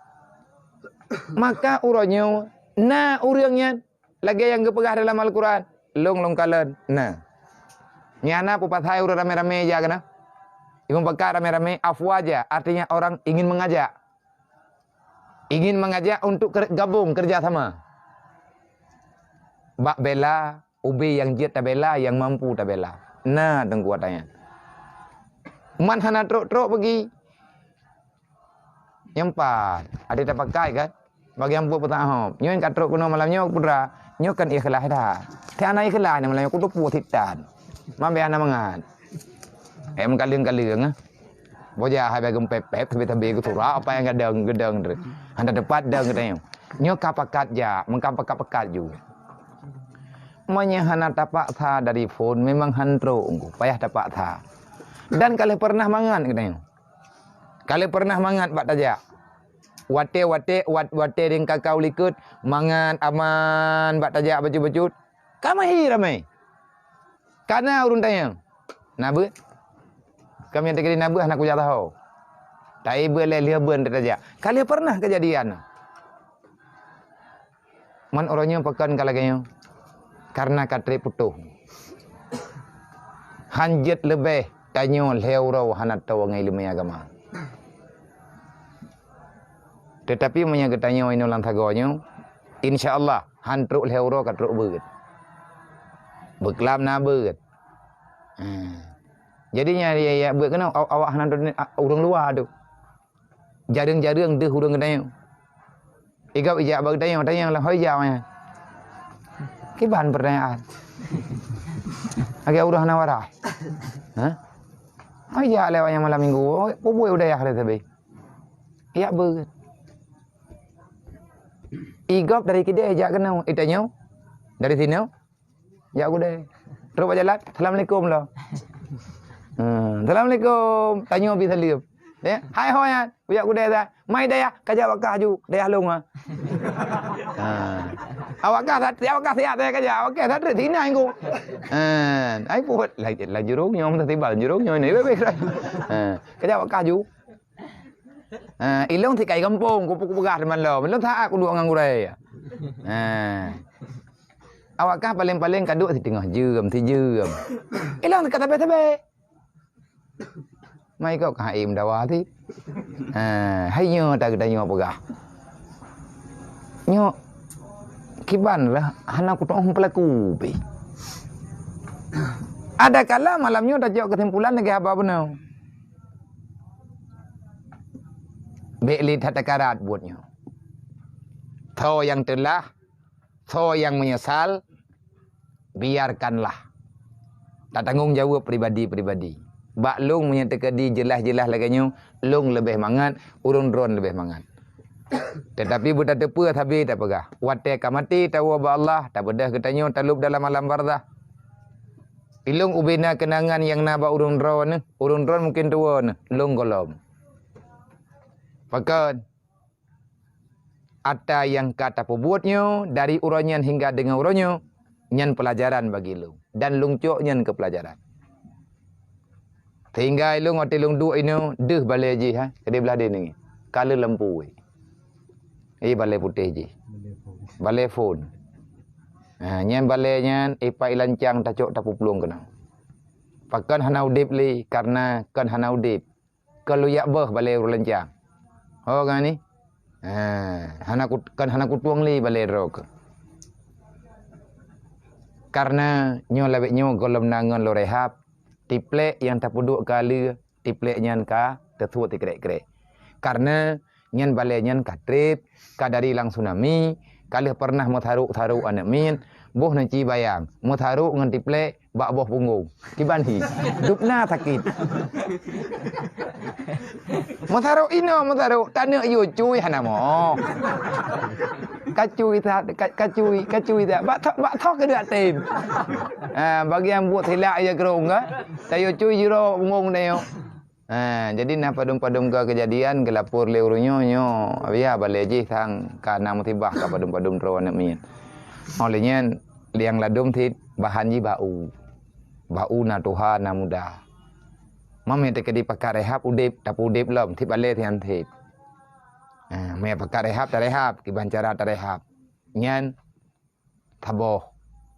Maka uroe nyoe na ureuëng nyan lagée nyang geupeugah dalam Al-Quran, lôn lôn kalon na. Nyan na peupasai ureuëng ramé-ramé jak keunoe. Imum pakat ramé-ramé afwaja, artinya orang ingin mengajak. Ingin mengajak untuk ker-, gabung kerja sama. Bak bela, ubé nyang jeuet tabela, nyang mampu tabela. Na teungku ata nyan. Man hana trok-trok bagi. Nyang pat, ada tapakai kan? Bagi ambo peutahom. Nyoe ka trok keunoe malam nyoe putra. Nyoe kan ikhlas dah. Tiana ikhlas ni malam nyoe kutupu sitan. Mambe hana mangat. Eh, mengkaleng-kaleng, eh. Boja hai bagum pepep, tapi-tapi geutura apa nyang gadang-gadang tu. Hana tepat dang katanya. Nyoe ka pakat ja, mengka pakat-pakat ju. Meunyoe hana tapaksa dari phon, memang han trok engko, payah tapaksa. Dan ka lheueh pernah mangat katanya. Ka lheueh pernah mangat bak tajak. Watée-watée, wat-, watée ring kakau likot, mangat aman bak tajak bacut-bacut. Ka mahi ramé. Kana ureuëng tanyong, "Na beuet?" Kami nyang teukeudi na beuet hana kujak taho. Tapi beuet lé lheueh beuet tajak. Ka lheueh pernah keujadian. Man uroe nyoe pakon ka lagée nyoe? Karena ka treb putôh. Han jeuet leubeh tanyoe lhée uroe hana toe ngon iéleumé agama. Teutapi meunyoe geutanyoe inoe lam sagoe nyoe, insya Allah han trok lhée uroe ka trok beuet. Beuklam na beuet. Ha. Jadi nyan ya, ya beuet keunoe aw-, awak hana trok, a, ureuëng luwa tu. Jareueng-jareueng deuh ureuëng geutanyoe. Igab ijak bak geutanyoe, tanyong lah hoi jak nyan. Kiban pertanyaan. Lagée ureuëng hana waras. Ha? Hoi jak lewat nyang malam minggu. Peubuet u dayah lé sabe. Yak beuet. Igop dari kidée jak keunoe, itanyoe dari sinoe jak kudée. Trok bak jalan, "Assalamualaikum lo." Hmm, "Assalamualaikum." Tanyoe bi saleuem. Ya, "Hai ho nyan, kujak kudée dah. Mai dayah, kajak wakah ju, dayah lôn ah." Ha. Awak kah sat-, awak kah siap saya kajak, awak kah sat-, sina ingku. Ha, ai puet la, la jurung nyoe, meunan tiba jurung nyoe ni. Ha, kajak wakah ju. Ha, ilong sikai gampông, kupu-, kupeugah teuma lom. Ilong saat kuduek ngon gurée. Ha. Awak kah paléng-paléng ka duek siteungoh jeuem, sijeuem. Ilong ka sabe-sabe. Mai kok ka hai meudawa ti. Ha, hai nyoe ta geutanyoe peugah. Nyoe kiban lah hana kutu'oh peulaku pih. Ada kala malam nyoe tacok keusimpulan lagée haba bunoe. Bék lé that takarat buet nyoe. Tho nyang teulah, tho nyang meunyeusal, biarkanlah. Tatanggong jaweueb pribadi-pribadi. Bak lôn meunyoe teukeudi jeulaih-jeulaih lagée nyoe, lôn leubeh mangat, ureuëng droe leubeh mangat. Teutapi beutateupeue sabe tapeugah, watée ka maté tawoe bak Allah, tabeudôh geutanyoe talôb dalam alam barzah. Ilôn ubena keunangan nyang na bak ureuëng droe neuh, ureuëng droe mungken tuwoe neuh, lôn gohlom. Pakon? Ata nyang ka tapeubuet nyoe dari uroe nyan hingga deungon uroe nyoe, nyan peulajaran bagi lôn, dan lôn cok nyan keu peulajaran. Sehingga ilôn watée lôn duek inoe deuh balée jih, ha, keudeh blah deh ninggi. Ka lheueh lampu weh. Eh, balée putéh jih. Balée phon. Ha, nyan balée nyan ipak ilancang tacok tapeuplueng keunoe. Pakon hana udeb lé, karena kon hana udeb. Kon luyak boh balée ureuëng lancang. Ho kan ni? Ha, hana kut-, kan hana kutueng lé balée droe keuh. Karena nyoe lawét nyoe gohlom na ngon lôn rehab, tiplek nyang tapeuduek ka lheueh, tiplek nyan ka teusuet sikrek-krek. Karena nyan balée nyan ka treb, ka dari lam tsunami, ka lheueh pernah meusarok-sarok aneuk miet, boh neuci bayang, meusarok ngon tiplek, bak boh punggong. Kiban hi. Dubna sakét. Meusarok inoe, meusarok taneuk yue cui hana moh. Kacui that, ka-, kacui, kacui that. Bak tho-, bak tho keuneuk tem. Ha, bagian buet silak ya kerong ka. Tayue cui jiro punggong tayue. Ha, jadi na padum-padum ka keujadian geulapor lé ureuëng nyoe, nyoe, ya, balée jih sang ka na musibah ka padum-padum droe aneuk miet. Óh lheueh nyan, nyang ladum cit bahan jih bak u. Bak u na tuha, na muda. Mamé teukeudi pakat rehab udeb, tapeu udeb lom, cit balée sian cit. Ha, mé pakat rehab, tarehab, kiban cara tarehab. Nyan saboh.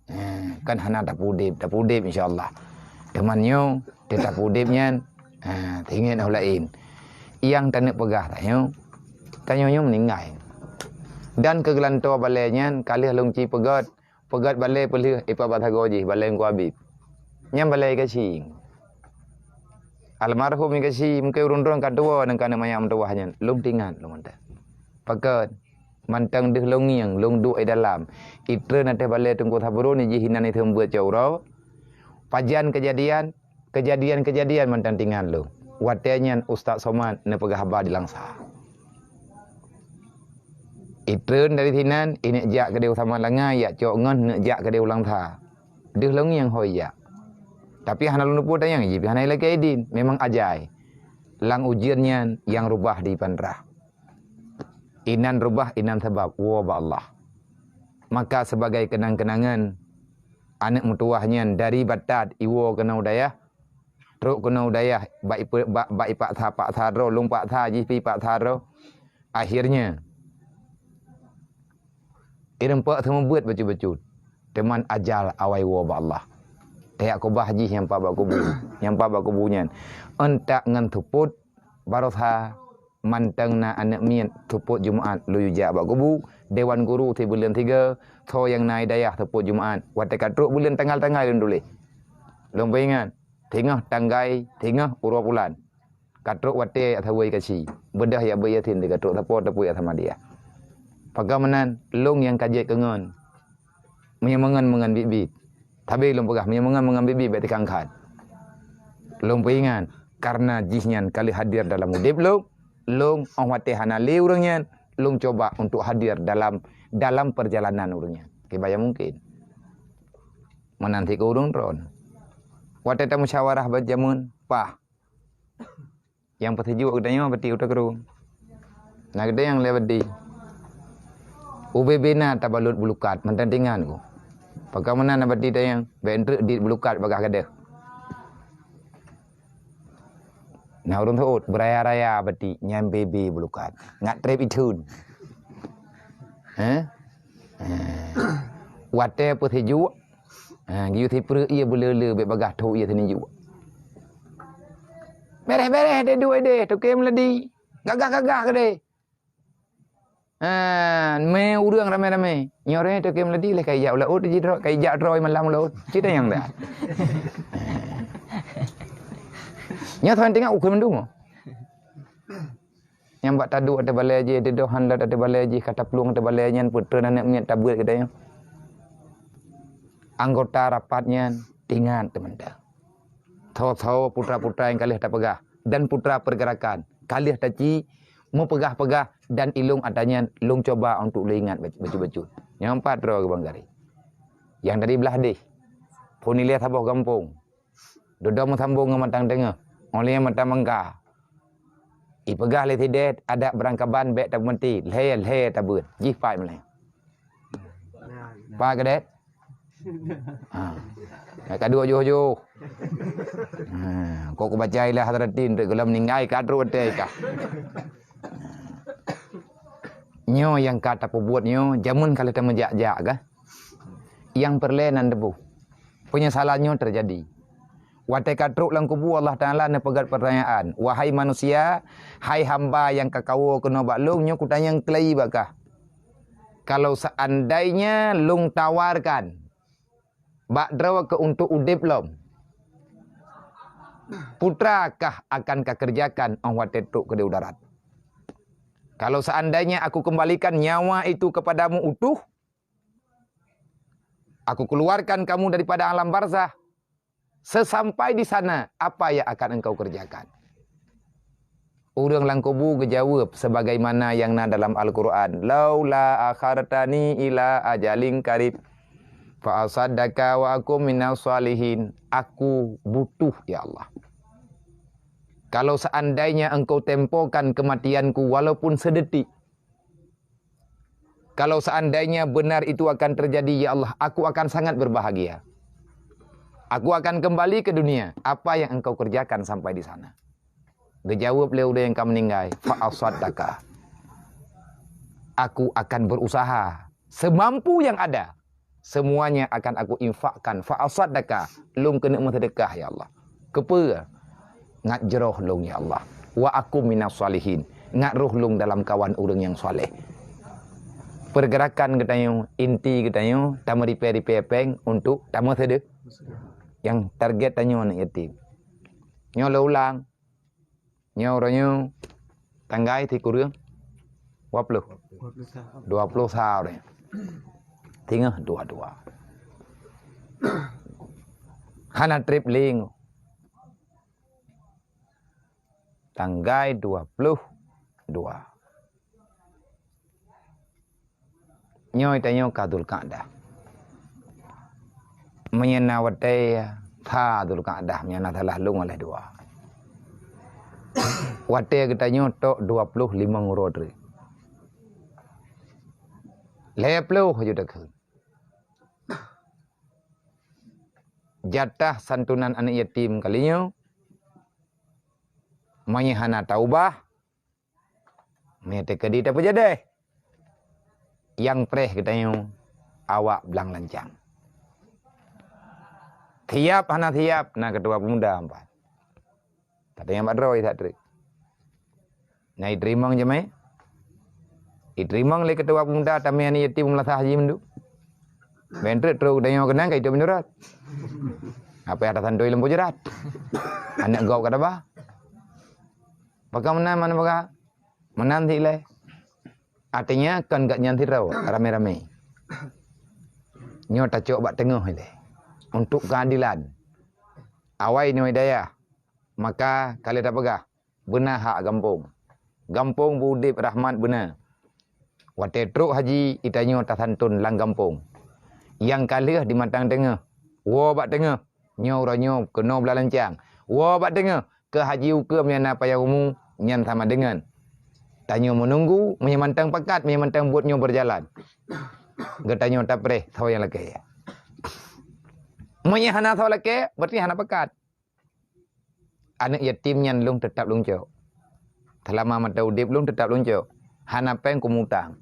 Eh, kan hana tapudeb, tapudeb insya Allah. Teuma nyoe, teu tapudeb nyan, eh, ingat oh laén. Nyang taneuk peugah tanyoe, tanyoe nyoe meuninggai. Dan keu geulantoe balée nyan, ka lheueh lôn ci peugét, peugét balée peulheueh ipat bak sagoe jih, balée Teungku Habib. Nyan balée Ikasyi. Almarhum Ikasyi, mungken ureuëng droe ka tuwoe ngon keuneuk manyak meutuwah nyan. Lôn teuingat lôn mantong. Pakon? Mantong deuh lôn ngieng, lôn duek di dalam. Itreun ateueh balée Teungku Sabrun jih inan iseumeubeuet cot uroe. Pajan keujadian, keujadian-keujadian mantong teuingat lôn. Watée nyan Ustaz Somad neupeugah haba di Langsa. Itreun dari sinan, ineuk jak keudeh u Samalanga, jak cok ngon neuk jak keudeh u Langsa. Deuh lôn ngieng ho ijak. Tapi hana lôn teupeue tanyong jih, pih hana ilakée idin. Memang ajai. Lam ujeuen nyan nyang reubah di Pandrah. Inan reubah, inan sabab, woe bak Allah. Maka sebagai kenang-kenangan, aneuk meutuwah nyan dari Batat iwoe keunoe u dayah, trok keunoe u dayah, bak ipe-, bak, bak ipaksa-paksa droe, lôn paksa jih pih ipaksa droe. Akhirnya, ireumpok seumeubeuet bacut-bacut. Teuma ajal awai woe bak Allah. Tajak keubah jih nyang pat bak kubu, nyang pat bak kubu nyan. Euntak ngon seupôt baroesa mantong na aneuk miet seupôt Jumat lôn yue jak bak kubu, dewan guru sibuleuen sigoe, soe nyang na di dayah seupôt Jumat. Watée ka trok buleuen tanggal-tanggal lôn tuléh. Lôn peuingat, singoh tanggai, singoh uroe bulan. Ka trok watée jak saweue Ikasyi. Beudôh jak beuet Yasin di ka trok sapo tapeuet Samadiyah. Pakon meunan, lôn nyang ka jeuet keu ngon. Meunyoe meungon-meungon biet-biet. Sabe lôn peugah, meunyoe meungon-meungon biet-biet, bék tikang khan. Lôn peuingat, kareuna jihnyan ka lheueh hadir dalam udeb lôn, lôn óh watée hana lé ureuëng nyan, lôn cuba untuk hadir dalam, dalam peurjalanan ureuëng nyan. Kiban nyang mungken. Meunan cit keu ureuëng droen. Watée tamusyawarah bak jameun, paih. Nyang peusijuek geutanyoe bati u takru. Na geutanyoe nyang lé bati. Ubé-bé na tabalot bulukat mantong tingan ku. Pakon meunan na bati tanyoe, bék treuk dit bulukat bagaih gadôh. Na ureuëng seuôt beuraya-raya bati nyan bé-bé bulukat. Ngat treb itheun. Heh? Heh. Watée peusijuek, Ha, geuyue sipreuk ié beule-le bék bagaih thok ié seuneuk juek. Béréh-béréh deh duek deh, toke meuladi. Gagah-gagah keudeh. Ha, mé ureuëng ramé-ramé. Nyoe ré teuke meuladi lé kai jak u laôt jidroe, kai jak droe malam u laôt. Cit nyang dah. Nyoe tuan tengok ukeue mandum. Nyang bak taduek ateueh balée jih, didoh han lot ateueh balée jih, ka taplueng ateueh balée nyan peutrön aneuk miet tabeuet geutanyoe. Anggota rapat nyan ingat teumantong. Tho-tho putra-putra nyang ka lheueh tapeugah dan putra pergerakan ka lheueh taci meupeugah-peugah dan ilong ata nyan lôn cuba untuk lôn ingat bacut-bacut. Nyang pat droe geubang gari. Nyang dari blah deh. Phon ilée saboh gampông. Dudoe meusambong ngon mantang teungoh. Óh lheueh mantang mangka. Ipeugah lé sideh adat beurangkaban bék tapeumeuti, lhée-lhée tabeuet. Jih pat meulée. Pat keudeh? Ha. Ka duek joh-joh. Ha, kok kubaca ilah hadratin tu, kalau meninggai ka trok watée ka. Nyoe nyang ka tapeubuet nyoe, jameun ka lheueh tameujak-jak kah? Nyang peureulée nan teuboh. Peunyesalan nyoe teujadi. Watée ka trok lam kubu, Allah Taala neupeugét peurtanyaan, "Wahai manusia, hai hamba nyang ka kawoe keunoe bak Lôn, nyoe kutanyong keulai bak kah. Kalau seandainya Lôn tawarkan bak droe keu untuk udeb lom, peue kah akan kakeureujakan óh watée trok keudeh u darat? Kalau seandainya Aku kembalikan nyawa itu kepadamu utuh, Aku keluarkan kamu daripada alam barzah, sesampai di sana, apa yang akan engkau kerjakan?" Ureuëng lam kubu geujaweueb sebagaimana nyang na dalam Al-Qur'an, "Laula akhartani ila ajalin qarib, fa asaddaqa wa akun minas shalihin." Aku butuh, ya Allah. Kalau seandainya Engkau tempokan kematianku walaupun sedetik, kalau seandainya benar itu akan terjadi, ya Allah, aku akan sangat berbahagia. Aku akan kembali ke dunia. Apa yang Engkau kerjakan sampai di sana? Geujaweueb lé ureuëng nyang ka meuninggai, "Fa asaddaqa." Aku akan berusaha semampu yang ada. Semuanya akan Aku infakkan. Fa asaddaqa, lôn keuneuk meuseudeukah, ya Allah. Keupeue? Ngat jroh lôn, ya Allah. Wa akun minas shalihin. Ngat roh lôn dalam kawan ureuëng nyang saleh. Pergerakan geutanyoe, inti geutanyoe, tameuripée-ripée péng untuk tameuseude-, nyang target tanyoe aneuk yatim. Nyoe lôn ulang. Nyoe uroe nyoe tanggai sikureueng dua ploh. Dua ploh sa uroe nyoe. Singoh dua dua. Hana treb lé nyoe. Tanggai dua ploh dua. Nyoe tanyoe ka Dzulqa'dah. Meunyoe na watée sa Dzulqa'dah, meunyoe na salah lôn lhée dua. Watée geutanyoe tok dua ploh limong uroe treuk. Lhée ploh ju takheun. Jatah santunan aneuk yatim kali nyoe, meunyoe hana taubah, Meunyoe teukeudi tapeujadeh, nyang preh geutanyoe awak blang lancang. Siab hana siab, na keutua peumuda empat. Tapi nyang bak droe that treuk. Na iteurimong jamé. Iteurimong lé keutua peumuda tamé aneuk yatim meulasah haji mandum. Ben treuk trok geutanyoe keunan ka itôb meunurot. Apa nyang tasantui lom pujeurat. Aneuk gob ka taba. Pakon meunan, meunan baka? Meunan silée. Artinya kon gobnyan sidroe, ramé-ramé. Nyoe tacok bak teungoh ilée. Untuk keadilan. Awai nyoe dayah. Maka ka lheueh tapeugah, beuna hak gampông. Gampông beu udeb rahmat beuna. Watée trok haji, itanyoe tasantun lam gampông. Nyang ka lheueh di mantang teungoh, woe bak teungoh. Nyoe uroe nyoe keunoe blang lancang. Woe bak teungoh, keu haji ukeue meunyoe na payah umu, nyan sama deungon. Tanyoe meununggu, meunyoe mantong pakat, meunyoe mantong buet nyoe beujalan. Geutanyoe tapreh soe nyang lakée. Meunyoe hana soe lakée, berarti hana pakat. Aneuk yatim nyan lôn teutab lôn cok. Seulama mata udeb lôn teutab lôn cok. Hana péng kumutang.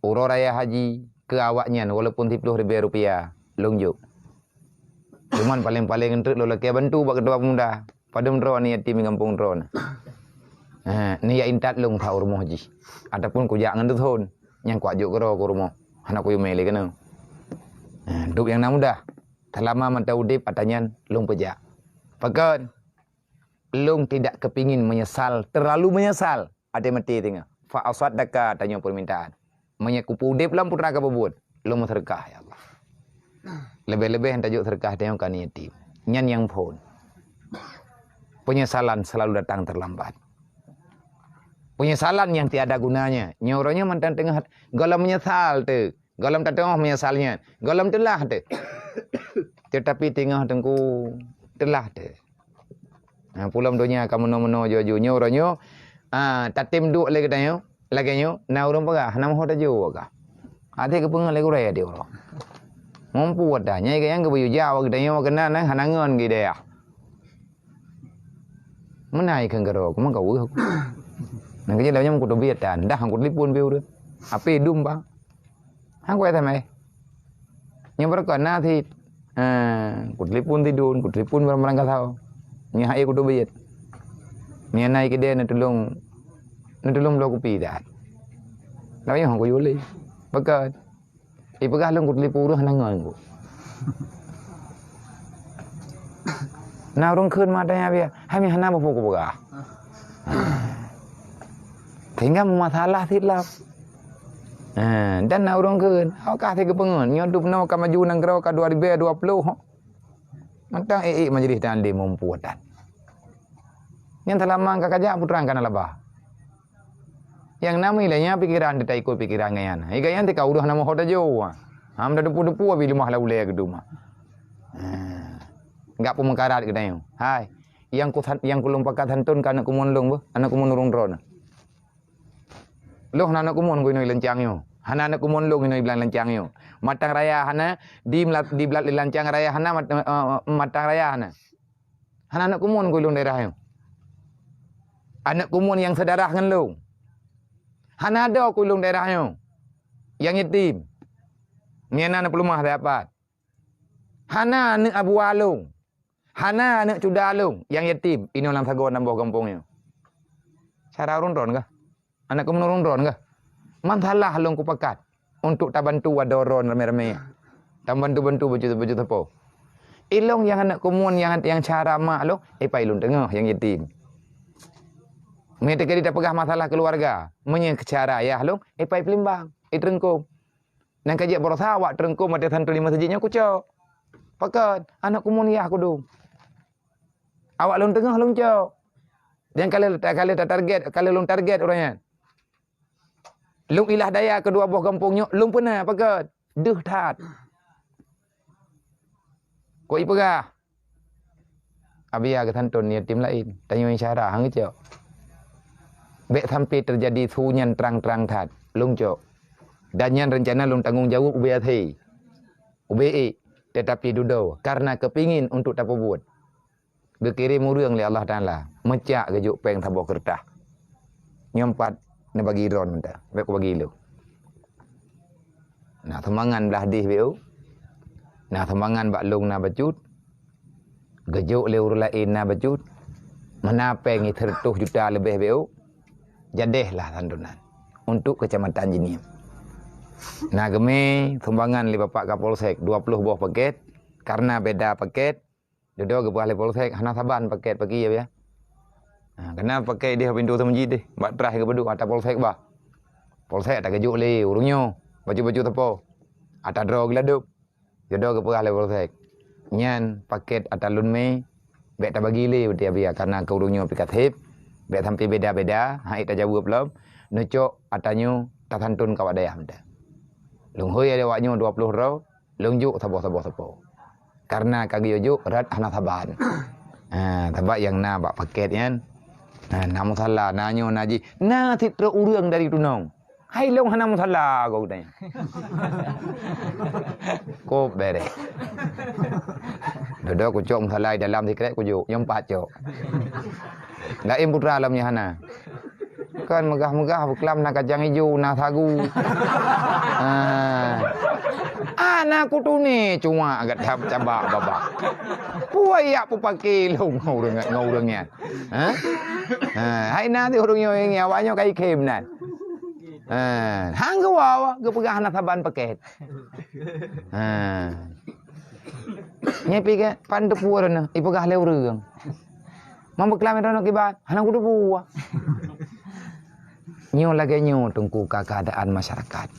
Uroe raya haji keu awaknyan walaupun siploh ribée rupiah lôn jok. Cuman paleng-paleng treuk lôn lakée bantu bak keutua peumuda. Padum droe aneuk yatim di gampông droe na. Ha, ni jak intat lôn sa u rumoh jih. Ataupun kujak ngon dusun, nyang kuwajok keudroe u rumoh. Hana kuyue mé lé keunoe. Ha, dub nyang na mudah. Seulama mantong udeb atra nyan lôn peujak. Pakon? Lôn tidak kepingin menyesal, terlalu menyesal. Até maté teungoh. Fa asaddaqa, tanyoe peumintaan. Meunyoe kupeuudeb lom peue teuma kapeubuet, lôn meuseudeukah, ya Allah. Leubeh-leubeh nyang tajok seudeukah tanyoe keu aneuk yatim. Nyan nyang phon. Penyesalan selalu datang terlambat. Penyesalan yang tiada gunanya. Nyoe uroe nyoe mantong teungoh gohlom menyesal teuh. Gohlom tateungoh meunyesalnya, gohlom teulah teuh. Teutapi teungoh teungku teulah teuh. Ha, peue lom donya ka meunoe-meunoe jua-jua nyoe uroe nyoe, ah, tatem duek lé geutanyoe, lagée nyoe, na ureuëng peugah, "Hana meuho tajoe kah?" Até geupeungeut lé gurée di uroe. Mumpu ata, nyai gayang geubeuyue jak awak geutanyoe awak keunan, eh, hana ngon geuh dayah. Meunan kheun keudroe, keumeung ka weueh aku. Nang keujeut lagée nyan kuteubiet tan, dah kuteulepon pih ureuëng. Api dum bang. Han kuéh tamai. Nyang beureukat na cit. Eh, kuteulepon Sidon, kuteulepon barang-barang kasau. Nyan hai kuteubiet. Nyan hai keudeh neutulông, neutulông bloe kupi that. Lagée nyoe han kuyue lé. Beureukat. Ipeugah lôn kuteulepon ureuëng hana ngon ku. Na ureuëng kheun mata nyang biasa, hai meuhana bapu kupeugah. Sehingga meumasalah cit lom. Ha, dan na ureuëng kheun, awak kah sigeupeungeut, nyoe dub noe ka maju nanggroe ka dua ribée dua ploh. Mantong ék-ék majelis taklim mumpu atan. Nyang seulama ka kajak putra ka na laba. Nyang na meulanya pikeran teuh taikot pikeran gobnyan. Hai gobnyan teuka ureuëng hana meuho tajoe. Ham tadepu-depu abi leumah lam ulée keuduma. Ha. Gak peumeukarat geutanyoe. Hai, nyang ku san-, nyang kulôn pakat santôn ka aneuk kumon lôn beuh, aneuk kumon ureuëng droeneuh. Lôn hana aneuk kumon ku inoe lancang nyoe. Hana aneuk kumon lôn inoe bilang lancang nyoe. Matang raya hana, di mela-, di blat lancang raya hana, mat-, eh, matang raya hana. Hana aneuk kumon ku lôn daerah nyoe. Aneuk kumon nyang seudarah ngon lôn. Hana adoe ku lôn daerah nyoe. Nyang yatim. Nyan na peuleumah dapat. Hana aneuk abuwa lôn. Hana aneuk cuda lôn nyang yatim inoe lam sagoe lam boh gampông nyoe. Cara ureuëng droen kah? Aneuk kumon ureuëng droen kah? Masalah lôn kupakat untuk tabantu wadoe droen ramé-ramé. Tabantu-bantu bacut-bacut sapo. Ilôn nyang aneuk kumon nyang, nyang cara mak lôn, ipai lôn teungoh nyang yatim. Meunyoe teuka tapeugah masalah keuluwarga, meunyoe cara ayah lôn, ipai Palembang, i Teureuengkong. Nyang ka jeuet baroesa awak Teureuengkong maté santôn limong sijik nyoe kucok. Pakon? Aneuk kumon yah kudong. Awak lôn teungoh lôn cok. Dan ka lheueh, ka lheueh tatarget, ka lheueh lôn target ureuëng nyan. Lôn ilah daya keudua boh gampông nyoe, lôn peuna pakon? Deuh that. Kok ipeugah? Abiya geusantôn yatim laén, tanyoe syara han geucok. Bék sampai teujadi su nyan trang-trang that, lôn cok. Dan nyan reuncana lôn tanggong jaweueb ubé até, ubé ék, teutapi dudoe kareuna keupingin untuk tapeubuet. Geukirém ureuëng lé Allah Taala, meucak geujok péng saboh keureutah. Nyoe pat neubagi droen mantong, bék kubagi lôn. Na sumbangan blah deh bék u. Na sumbangan bak lôn na bacut. Geujok lé ureuëng laén na bacut. Meunan péng sireutoh juta leubeh bék u. Jadeh lah santunan untuk Kecamatan Jeunieb. Na geumé sumbangan lé Bapak Kapolsek dua ploh boh paket, kareuna beda paket, dudoe geupeugah lé Polsek hana saban paket paki ya. Ha, keunan paket ideh pintoe teumeuji deh, bak traih geupeuduek ata Polsek bah. Polsek ata geujok lé ureuëng nyoe, bacut-bacut sapo. Ata droe geuladop. Dudoe geupeugah lé Polsek, "Nyan paket ata lôn mé, bék tabagi lé beuti abiya kareuna keu ureuëng nyoe pih ka seb, bék sampai beda-beda, han ék tajaweueb lom, neucok ata nyoe tasantôn keu awak dayah mantong." Lôn hôi lé awak nyoe dua ploh droe, lôn jok saboh-saboh sapo. Kareuna ka geuyue jok rot hana saban. Ha, sabab nyang na bak paket nyan, ha, na musala, na nyoe, na jih, na cit trok ureuëng dari tunong. Hai lôn hana musala, kok geutanyoe. Kop bereh. Dudoe kucok musala di dalam sikrek kujok, nyang pat cok. Laén putra lom nyan hana. Kan meugah-meugah beuklam na kacang ijo, na sagu. Ah. Aneuk kutune cuma agak cabak babah. Peue yak peupake lôn ngon ureuëng, ngon ureuëng nyan? Ha? Ha, hai na teuh ureuëng nyoe ngieng, awak nyoe ka ikhem nan. Ha, hang geuwoe, geupeugah hana saban paket. Ha. Nyan pih ke, pan teupeue droeneuh, ipeugah lé ureuëng. Meubeuklaim droeneuh kiban, hana kuteupue. Nyoe lagée nyoe teungku ka keuadaan masyarakat.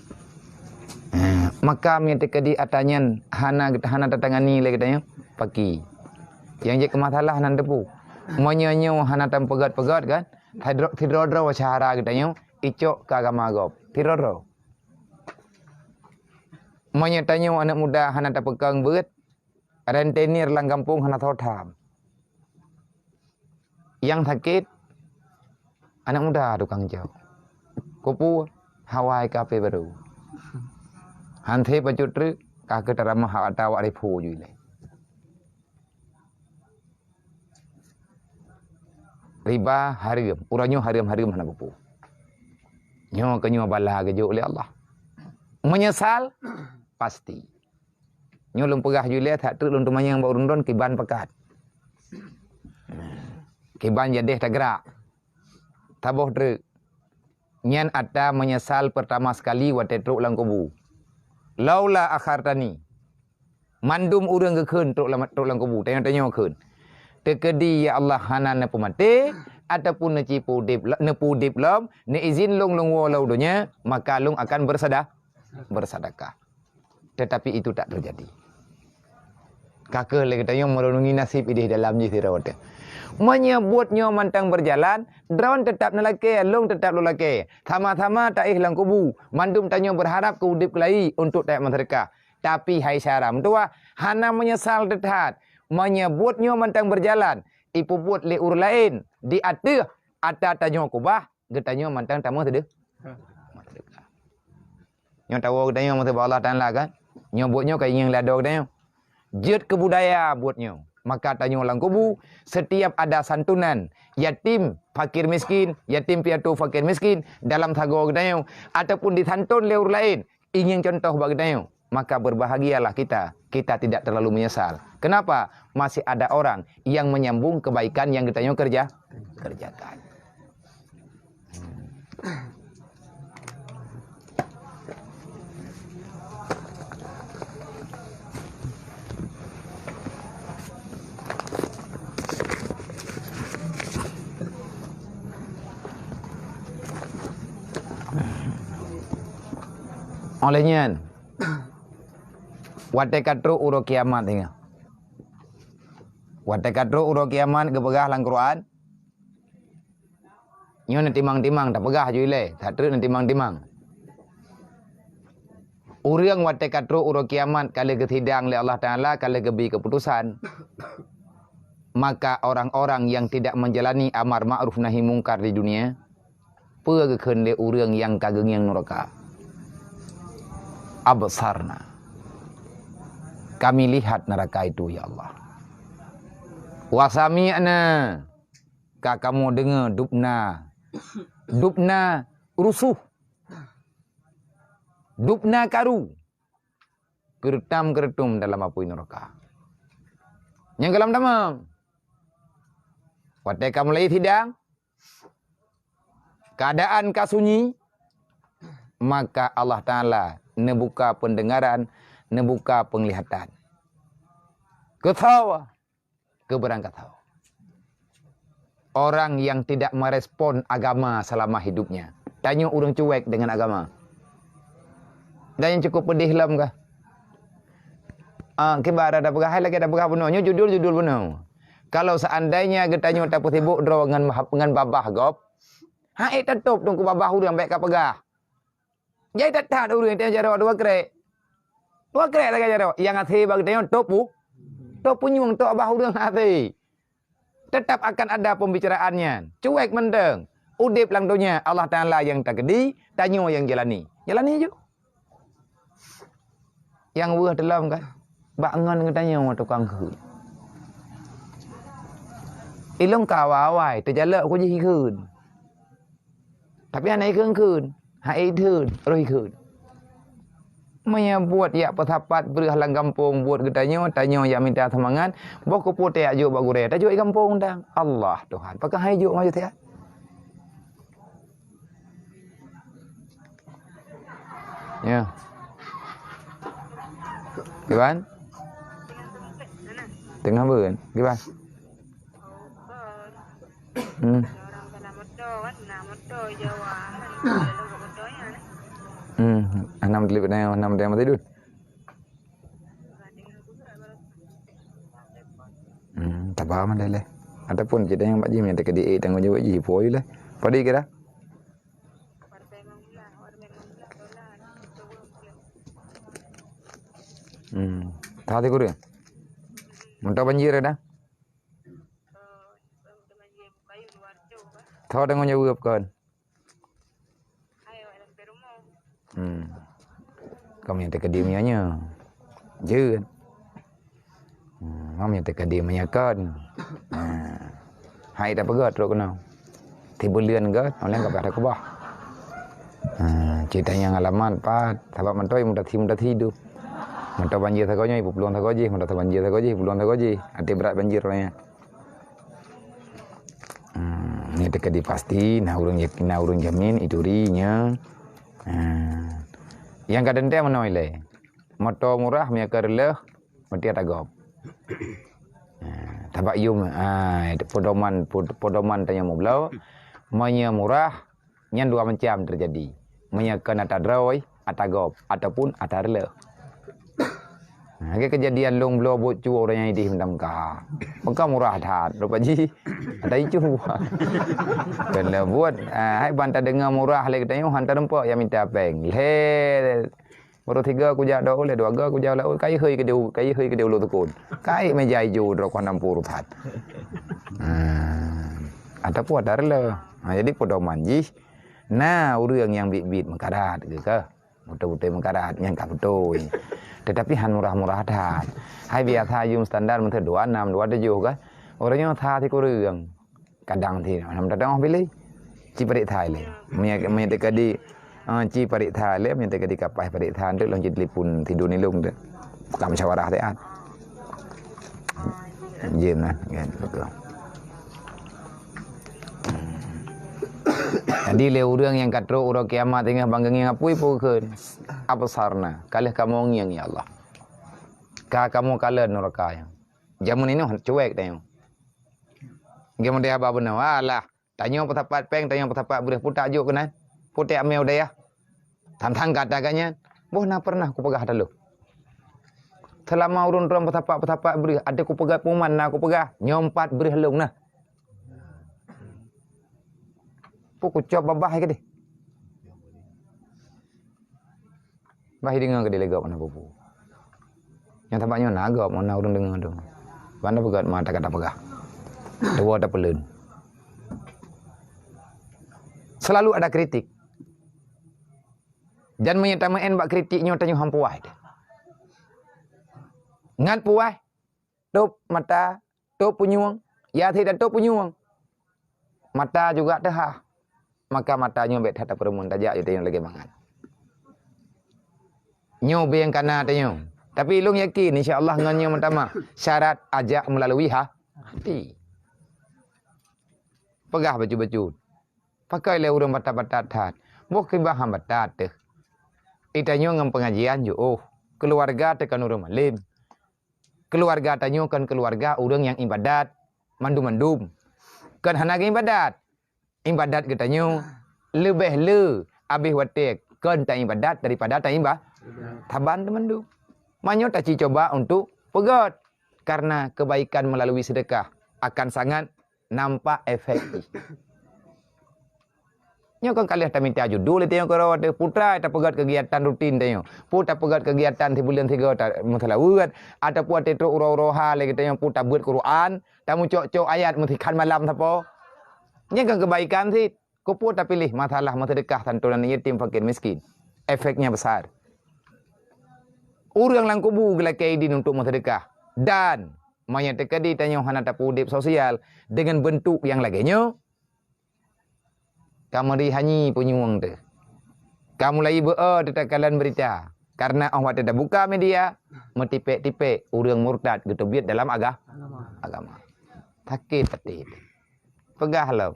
Ha, maka meunyoe teukeudi atra nyan hana, hana tatangani lé geutanyoe, paki. Nyang jeuet keu masalah nan teupeu. Meunyoe nyoe hana tapeugét-peugét kan, sidroe-sidroe syedara geutanyoe icok keu agama gob. Sidroe-droe. Meunyoe tanyoe aneuëk muda hana tapeukong beuet, rentenir lam gampông hana soe tham. Nyang sakét, aneuëk muda tukang cok. Kupu, hawai kape baru. Hanse bacut treuk, ka keu taramah ata awak ribu ju ilée. Riba hareuem, uroe nyoe hareuem-hareuem hana kupu. Nyoe keu nyoe bala geujok lé Allah. Meunyeusal, pasti. Nyoe lôn peugah ju ilée that treuk lôn teumanyong bak ureuëng droen kiban pakat. Kiban jadeh tagrak. Taboh treuk. Nyan atra meunyeusal peurtama seukali watée trok lam kubu. Laula akhartani. Mandum ureuëng geukheun trok lam, trok lam kubu, tanyoe-tanyoe kheun. Teukeudi ya Allah hana neupeumaté, ataupun neucipu udeb, neupeu udeb lom, neuizin lôn lôn woe lam donya, maka lôn akan beusada-, beusadakah. Tetapi itu tak terjadi. Ka keuh lé geutanyoe meureunungi naseb ideh dalam jih sidroe teuh. Meunyoe buet nyoe mantong beujalan, droen teutab neulakée, lôn teutab lôn lakée. Sama-sama taéh lam kubu, mandum tanyoe beuharab keu udeb keulayi untuk tajak meuseudeukah. Tapi hai syedara meutuwah, hana meunyeusal teuthat. Meunyoe buet nyoe mantong beujalan, ipeubuet lé ureuëng laén di ateueh atra tanyoe keubah, geutanyoe mantong tameuseudeh-, tameuseudekah. Nyoe tawoe geutanyoe meuseubab Allah Taala kan? Nyoe buet nyoe ka ingieng lé adoe geutanyoe. Jeuet keu budaya buet nyoe. Maka tanyoe lam kubu, setiap ada santunan yatim, fakir miskin, yatim piatu, fakir miskin dalam sagoe geutanyoe, ataupun disanton lé ureuëng laén, ingieng contoh bak geutanyoe, maka berbahagialah kita. Kita tidak terlalu menyesal. Kenapa? Masih ada orang yang menyambung kebaikan yang geutanyoe kerja, kerjakan. Oleh nyan, watée ka trok uroe kiamat ingat. Watée ka trok uroe kiamat geupeugah lam Quran, nyoe neutimang-timang, tapeugah ju ilée, that treuk neutimang-timang. Ureuëng watée ka trok uroe kiamat ka lheueh geusidang lé Allah Taala, ka lheueh geubri keuputosan, maka orang-orang yang tidak menjalani amar ma'ruf nahi mungkar di dunia, peue geukheun lé ureuëng nyang ka geungieng nuraka? Absarna. Kami lihat neraka itu, ya Allah. Wa sami'na. Ka kamoe deungoe dubna, dubna rusuh, dubna karu, geureutam-geureutom dalam apui nuraka. Nyang keulam tamong. Watée ka mulai sidang, keuadaan ka sunyi, maka Allah Taala neubuka peundeungaran, neubuka peunglihatan. Keusoe, keubeurangkasoe. Orang yang tidak merespon agama selama hidupnya. Tanyoe ureuëng cuek dengan agama. Dan nyang cukup pedih lom kah? Ah, kiban atra tapeugah, hai lagée tapeugah bunoe, nyoe judul-judul bunoe. Kalau seandainya geutanyoe tapeusibok droe ngon, ngon babah gob, hai tatôb teungku babah ureuëng bék ka peugah. Jai that-that ureuëng teuh jaroe dua krek. Dua krek lagée jaroe. Nyang akhé bak geutanyoe top pu-, top punyueng, top babah ureuëng akhé. Tetap akan ada pembicaraan nyan. Cuek mantong. Udeb lam donya Allah Taala nyang takeudi, tanyoe nyang jalani. Jalani ju. Nyang weueh teulom kan. Bak ngon geutanyoe tukang kheun. Ilong ka awai-awai teujalok ku jih kheun. Tapi hana ikheun-kheun, hai ikheun, roh ikheun. Meunyoe buet jak peusapat breuh lam gampông buet geutanyoe, tanyoe jak mita seumangat, boh keupeue tajak jok bak gurée, tajok i gampông dang. Allah Tuhan, pakon hai jok majoh siat? Ya. Kiban? Teungoh beuet. Kiban? Hmm. Hmm. Hana meuteulip nyan, hana meuteulip masa idun. Hmm, taba mandai leh. Ataupun kita nyang bak jih, meunyo teuka di tanggong jaweueb jih, poi leh. Padi kira? Hmm. Tadi kurang. Mantap banjir ada. Tho tanggong jaweueb kon. Hmm. Kami yang terkedi meunyo. Jeuet. Hmm, kami yang terkedi meunyo kon. Ha. Hai dah peugah trok keunoe. Tibuleuen gét, oleh enggak ada keubah. Ha, cerita nyang alamat pat, sabab mantoi muda thi muda thi tu. Mantoi banjir sagoe nyoe, ipupulon sagoe jih, mantoi banjir sagoe jih, ipupulon sagoe jih. Hati berat banjir orangnya. Hmm, ni teuka dipasti, na ureuëng yakin, na ureuëng jamin, ituri nya. Hmm. Yang kadang dia menoi le. Moto murah, mia ke releh, mesti ada gop. Hmm, tabak yum, ah, pedoman, pod-, pedoman tanya mublo, manya murah, nyan dua macam terjadi. Manya ke ata droe, ata gop, ataupun ata releh. Nah, lagi kejadian long bloe buet cu orang yang idih mantong ka. Maka murah that, rupa ji. Ada icu. Kena buat, ah, hai ban ta dengar murah lagi tanya, hantar nampak yang minta peng. Leh, baru tiga aku jak dah oleh, dua ga aku jak lah. Kai hei ke dia, kai hei ke dia ulu tekun. Kai meja ijo dua kau enam puluh that. Ah, ataupun ada rela. Ha, jadi pedoman jih. Nah, urang yang bit-bit mengkarat ke kah? Beutôi-beutôi meukarat, nyan ka beutôi. Tetapi han murah-murah that. Hai biasa yum standar meunteu dua enam, dua tujuh kan. Orang nyoe sa sikureueng. Kadang si, nam tateuoh pilih. Ci parit thai le. Meunyo, meunyo teuka di, eh, ci parit thai le, meunyo teuka di kapai parit thai tu, lôn ci telepon tidur ni lôn tu. Bukan musyawarah tu kan. Jim lah, kan, betul. Jadi, lé ureuëng nyang ka trok uroe kiamat teungoh bang geungieng apui peue kheun? Absarna, ka lheueh kamoe ngieng, ya Allah. Ka kamoe kalon nuraka nyan. Jameun inoe cuek tanyoe. Geumeude haba bunoe, alah, tanyoe peusapat péng, tanyoe peusapat breueh, putak jok keunan. Putak mé u dayah. Tantang gata gak nyan, boh na pernah kupeugah taloh. Seulama ureuëng droe peusapat-peusapat breueh, ada kupeugah puman na kupeugah, nyoe empat breueh lôn nah. Peue kucok babah hai keudeh. Bah deungoe keudeh lé gob na peue-peue. Nyang tabak nyoe na gob, na ureuëng deungoe tu. Banda peugah mata kata peugah. Dua tapeulon. Selalu ada kritik. Dan meunyoe tameu'en bak kritik nyoe tanyoe han puwaih teuh. Ngat puwaih, tôb mata, tôb punyueng, ya that tôb punyueng. Mata juga teuhah. Maka mata nyoe bék that tapeureumeun tajak, ya tanyoe lagée mangat. Nyoe beng kana tanyoe. Tapi lôn yakin insya Allah ngon nyoe meutamah syarat ajak meulalu ha-, hati. Peugah bacut-bacut. Pakai lé ureuëng batat-batat that. Boh kiban han batat teuh. Itanyoe ngon pengajian jiôh. Keuluwarga teuh kon ureuëng malem. Keuluwarga tanyoe kon keuluwarga ureuëng nyang ibadat mandum-mandum. Kon hana geuibadat. Ibadat geutanyoe leubeh le abéh watée kon taibadat daripada taiba-, saban teumandum. Manyoe taci coba untuk peugét, karena kebaikan melalui sedekah akan sangat nampak efek jih. Nyoe kon ka lheueh tamita judul lé tanyoe keudroe teuh, peue tapeugét kegiatan rutin tanyoe. Peue tapeugét kegiatan sibuleuen sigoe ta-, meuseulaweuet, ataupun watée trok uroe-uroe ha lé geutanyoe peue tabeuet Quran, tameucok-cok ayat meusikhan malam sapo. Nyan kon kebaikan cit. Keupeue tapiléh masalah meuseudeukah santunan yatim, fakir, miskin? Efeknya besar. Ureuëng lam kubu geulakée idin untuk meuseudeukah. Dan meunyoe teukeudi tanyoe hana tapeuudeb sosial deungon beuntuk nyang lagée nyoe, ka meuri hanyi punyueng teuh. Ka mulai beu-e teuh takalon beurita. Karena óh watée tabuka media, meutipék-tipék ureuëng murtad geuteubiet dalam aga-, agama. Sakét até. Peugah lom.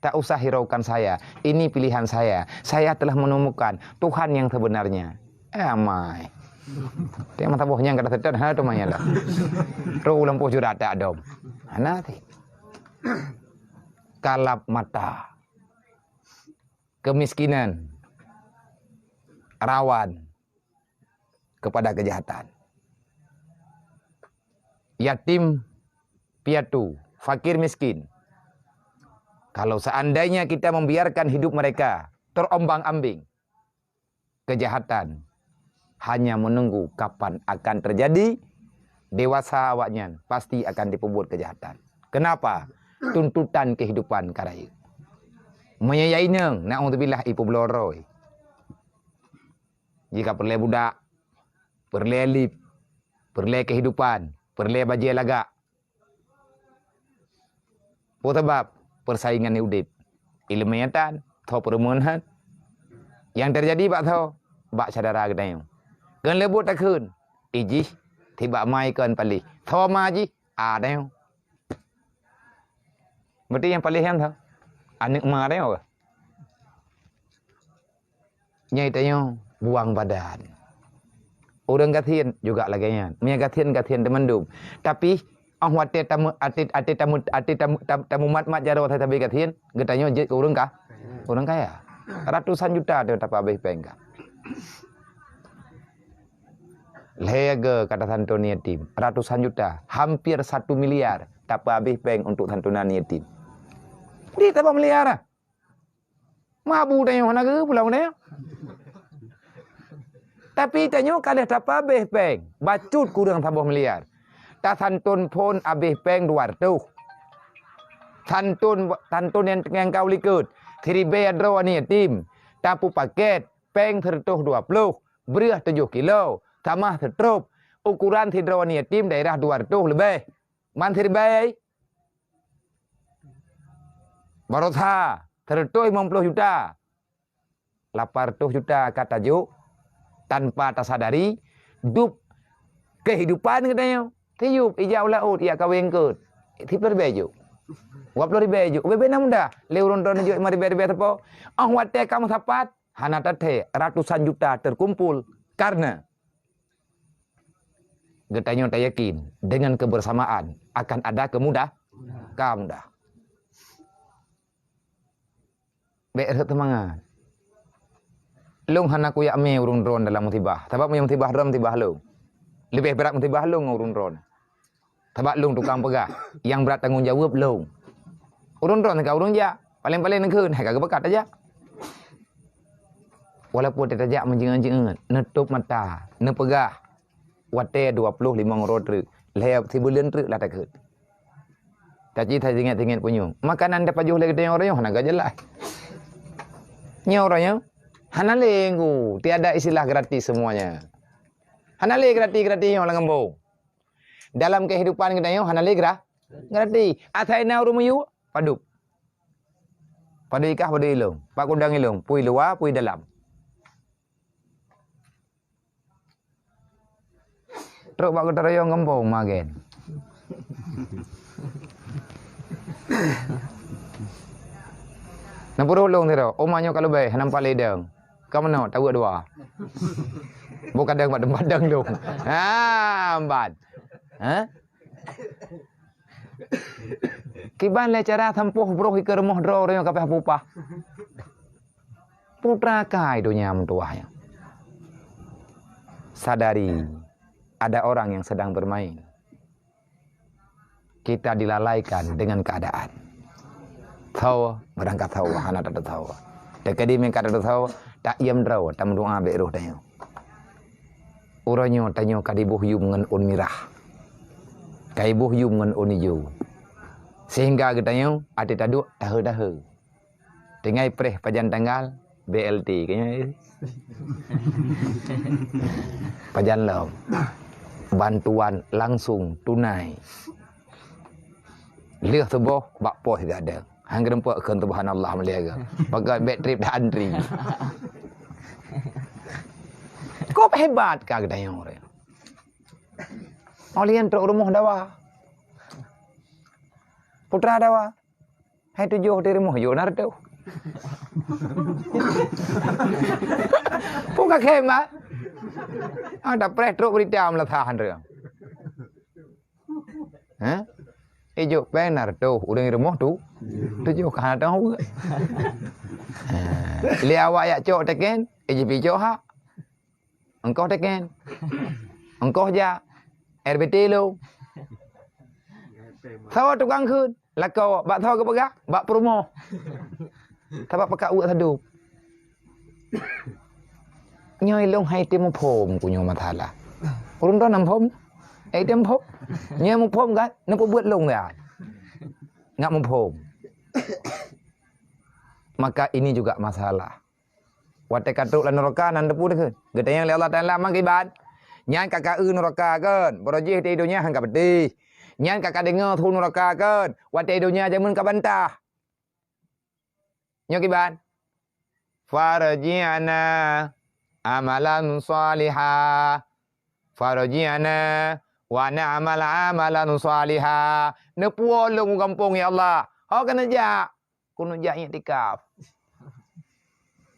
Tak usah hiraukan saya. Ini pilihan saya. Saya telah menemukan Tuhan yang sebenarnya. Eh, amai. Tiang mata boh nyang kada setan, ha, tu maya dah. Tu lampu jurat tak dom. Hana ti. Kalap mata. Kemiskinan. Rawan kepada kejahatan. Yatim piatu, fakir miskin. Kalau seandainya kita membiarkan hidup mereka terombang-ambing, kejahatan hanya menunggu kapan akan terjadi, dewasa awaknyan pasti akan diperbuat kejahatan. Kenapa? Tuntutan kehidupan ka rayeuk. Meunyoe ya inong, naudzubillah, ipeubloe droe. Jika peureulée budak, peureulée lip, peureulée kehidupan, peureulée bajée lagak. Peue sabab? Persaingan di udeb. Ileumee tan, tho peureumeun han. Nyang teujadi bak tho, bak syedara geutanyoe. Keu leubot takheun, ijih, tibak mai kon paléh. Tho ma jih, a tanyoe. Berarti nyang paléh nyan tho. Aneuëk ma tanyoe. Nyai tanyoe buang badan. Ureuëng gasien juga lagée nyan. Meunyoe gasien, gasien teumandum. Tapi óh watée tamu, até, até tamu, até tamu, tam-, tamumat-mat jaroe sabe gasien, geutanyoe jeuet keu ureuëng ka, ureuëng kaya. Ratusan juta teuh tapeuabéh péng ka. Lhée geu kata santon yatim, ratusan juta, hampir satu miliar tapeuabéh péng untuk santunan yatim. Di tabah miliar ah. Mabu tanyoe hana geu pulang tanyoe. Tapi tanyoe ka lheueh tapeuabéh péng, bacut kureueng saboh miliar. Tasanton phon abéh péng dua reutôh. Santon, santon nyang, nyang ka u likot, siribée droe aneuk yatim, tapeupaket, péng sireutôh dua ploh, breueh tujoh kilo, tamah sitrop, ukuran sidroe aneuk yatim daerah dua reutôh leubeh. Man siribée. Barosa, sireutôh limong ploh juta. Lapan reutôh juta ka tajok tanpa tasadari, dub kehidupan geutanyoe. Tiyueb ija u laôt, ijak kawén eungkôt. Siploh ribée jok. Dua ploh ribée jok. Ubé-bé na mudah. Lé ureuëng droeneuh jok limong ribée-ribée sapo. Óh watée ka meusapat, hana tathée ratusan juta terkumpul. Karena geutanyoe tayakin dengan kebersamaan akan ada kemudah-, kemudahan. Bék rhot seumangat. Lôn hana kujak mé ureuëng droen dalam musibah. Sabab meunyoe musibah droen, musibah lôn. Leubeh brat musibah lôn ngon ureuëng droen. Sabab lôn tukang peugah, nyang brat tanggong jaweueb lôn. Ureuëng droen ka ureuëng jak, paleng-paleng neukheun, hai ka geupeugah tajak. Walaupun tajak meujeungeut-jeungeut, neutôb mata, neupeugah, watée dua ploh limong uroe treuk, lhée sibuleuen treuk lah takheun. Tapi taingat-ingat punyueng, makanan tapajoh lé geutanyoe uroe nyoe hana geujeulaih. Nyoe uroe nyoe hana lé ngu, tiada istilah gratis semuanya. Hana lé gratis-gratis nyoe lam gampông. Dalam kehidupan geutanyoe hana lé gra-, gratis. Asai na ureuëng miyueb, padub. Padub i kah, padub i lôn. Pat kudang i lôn, pui luwa, pui dalam. Trok bak geutarayong gampông magen. Neupeurunoe sidroe, uma nyoe ka leubeh, hana nampak lé idong. Ka meunoe, taweuek dua. Boh kadang bak teumpat dang lôn. Ha, ban. Ha? Kiban lé cara sampôh broh ikeue rumoh droe ureuëng nyang ka payah pupah. Putra kai donya meutuwah nyan. Sadari, ada orang yang sedang bermain. Kita dilalaikan dengan keadaan. Tho, beurangkat tho, hana tateuthô. Teukeudi meukat tateuthô, tak iem droe, tameudoá bék roh tanyoe. Uroe nyoe tanyoe ka diboh yum ngon ôn mirah. Ka diboh yum ngon ôn ijo. Sehingga geutanyoe até taduek tahe-tahe. Tinggai preh pajan tanggal, B L T kayaknya. Pajan lom. Bantuan langsung tunai. Lheueh suboh bak pos gadang. Han geureumpok kheun subhanallah meuliga. Pakai bek trip dah antri. Top hebat ka geutanyoe ureuëng. Olian trok rumoh dawa. Putra dawa. Hai tujoh di rumoh, yôh na reutôh. Pun ka khemat. Ah, dapreh trok berita meulasah han reueng. Hah? Ijok péng na reutôh, ureuëng rumoh tu. Tujoh ka hana teuhue. Ha. Lé awak yak cok teken, ijip icok hak. Engkoh teken. Engkoh jak. R B T lo. Sawa tukang kheun. Lakoe bak tho geupeugah, bak peurumoh. Sabab pakat uek sadub. Nyoe ilong hai tem muphom ku nyoe masalah. Ureuëng droe na muphom? Hai tem muphom? Nyoe muphom kan? Neupeubuet long dah. Ngat muphom. Maka ini juga masalah. Watée ka trok lam nuraka nan teupeu deukeue. Geutanyong lé Allah Taala makiban. Nyan ka ka eu nuraka kan. Barojih di donya han ka beudeh. Nyan ka ka deungoe su nuraka kan. Watée donya jameun ka bantah. Nyoe kiban. Farji'na amalan saliha. Farji'na wa na'mal amalan saliha. Neupuo lôn u gampông ya Allah. Ho keuneuk jak. Keuneuk jak iktikaf.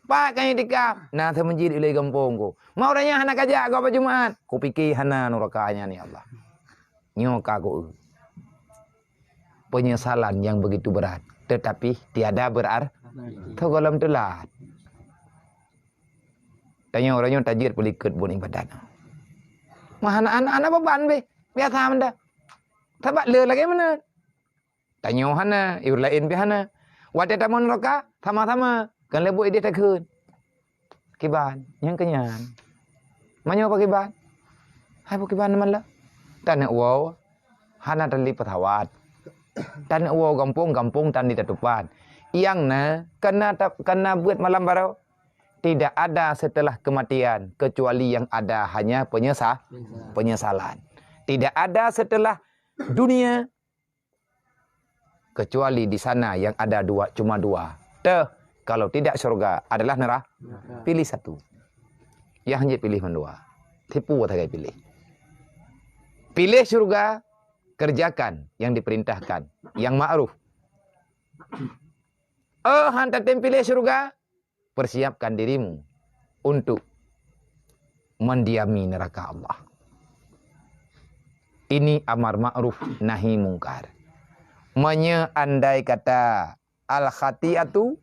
Pat ka iktikaf? Na seumeujid ilée gampông ku. Ma ureuëng nyan hana ka jak gob Jumat. Kupike hana nuraka nyan ya Allah. Nyoe ka ku eu. Penyesalan yang begitu berat, tetapi tiada berar-, teugohlom teulat. Tanyoe uroe nyoe tajeuet peulikot buet ibadat. Mah aneuk-aneuk beban beh, biasa meuda. Sabab le lagée meunan. Tanyoe hana, ureuëng laén pih hana. Watée tamong nuraka, sama-sama. Kan lé buet ideh takheun. Kiban, nyang keunyan. Meunyoe pakiban? Hai pakiban mala? Taneuk woe, hana tali pesawat. Taneuk woe gampông, gampông tan di tatupan. Nyang na, kana ta-, kana buet malam baroe. Tidak ada setelah kematian, kecuali yang ada hanya penyesa-, penyesalan. Tidak ada setelah dunia, kecuali di sana yang ada dua, cuma dua. Teuh, kalau tidak syurga adalah nera-, pilih satu. Yang hanya pilih mandua. Tipu sagai pilih. Pilih syurga, kerjakan yang diperintahkan, yang ma'ruf. Oh, han tatem pilih syurga, persiapkan dirimu untuk mendiami neraka Allah. Ini amar ma'ruf nahi mungkar. Meunyoe andai kata al-khati'atu,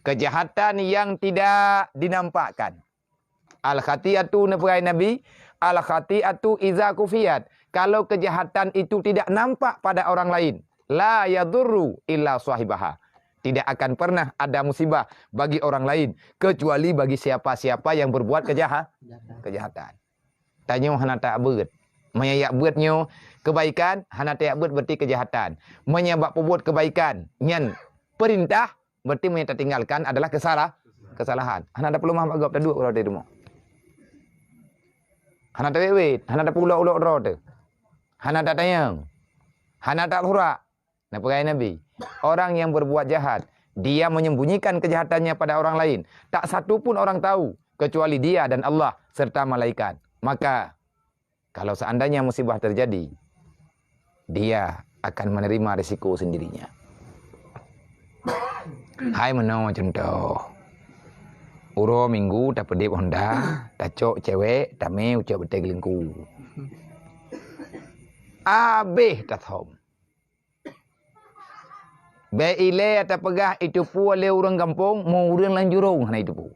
kejahatan yang tidak dinampakkan. Al-khati'atu, neupeugah Nabi, al-khati'atu iza kufiyat. Kalau kejahatan itu tidak nampak pada orang lain, la yadurru illa sahibaha. Tidak akan pernah ada musibah bagi orang lain kecuali bagi siapa-siapa yang berbuat kejaha-, kejahatan. Tanyoe hana tabeuet. Meunyoe yak beuet nyoe kebaikan, hana tayak beuet berarti kejahatan. Meunyoe bak peubuet kebaikan, nyan perintah, berarti meunyoe tatinggalkan adalah kesala-, kesalahan. Hana ada peulumah bak gob, taduek uroe teuh di rumoh. Hana tawet-wet, hana ada pulok-ulok droe teuh. Hana ada tanyong. Hana ada surak. Neupeugah Nabi, orang yang berbuat jahat, dia menyembunyikan kejahatannya pada orang lain. Tak satu pun orang tahu, kecuali dia dan Allah serta malaikat. Maka, kalau seandainya musibah terjadi, dia akan menerima risiko sendirinya. Hai meunoe cuntoh. Uroe Minggu tapeudeb honda, tacok cewek, tamé ucok beutée geulingku. Abéh tathom. Bék ilée tapeugah itupeue lé ureuëng gampông, meu ureuëng lam jurông hana itupeue.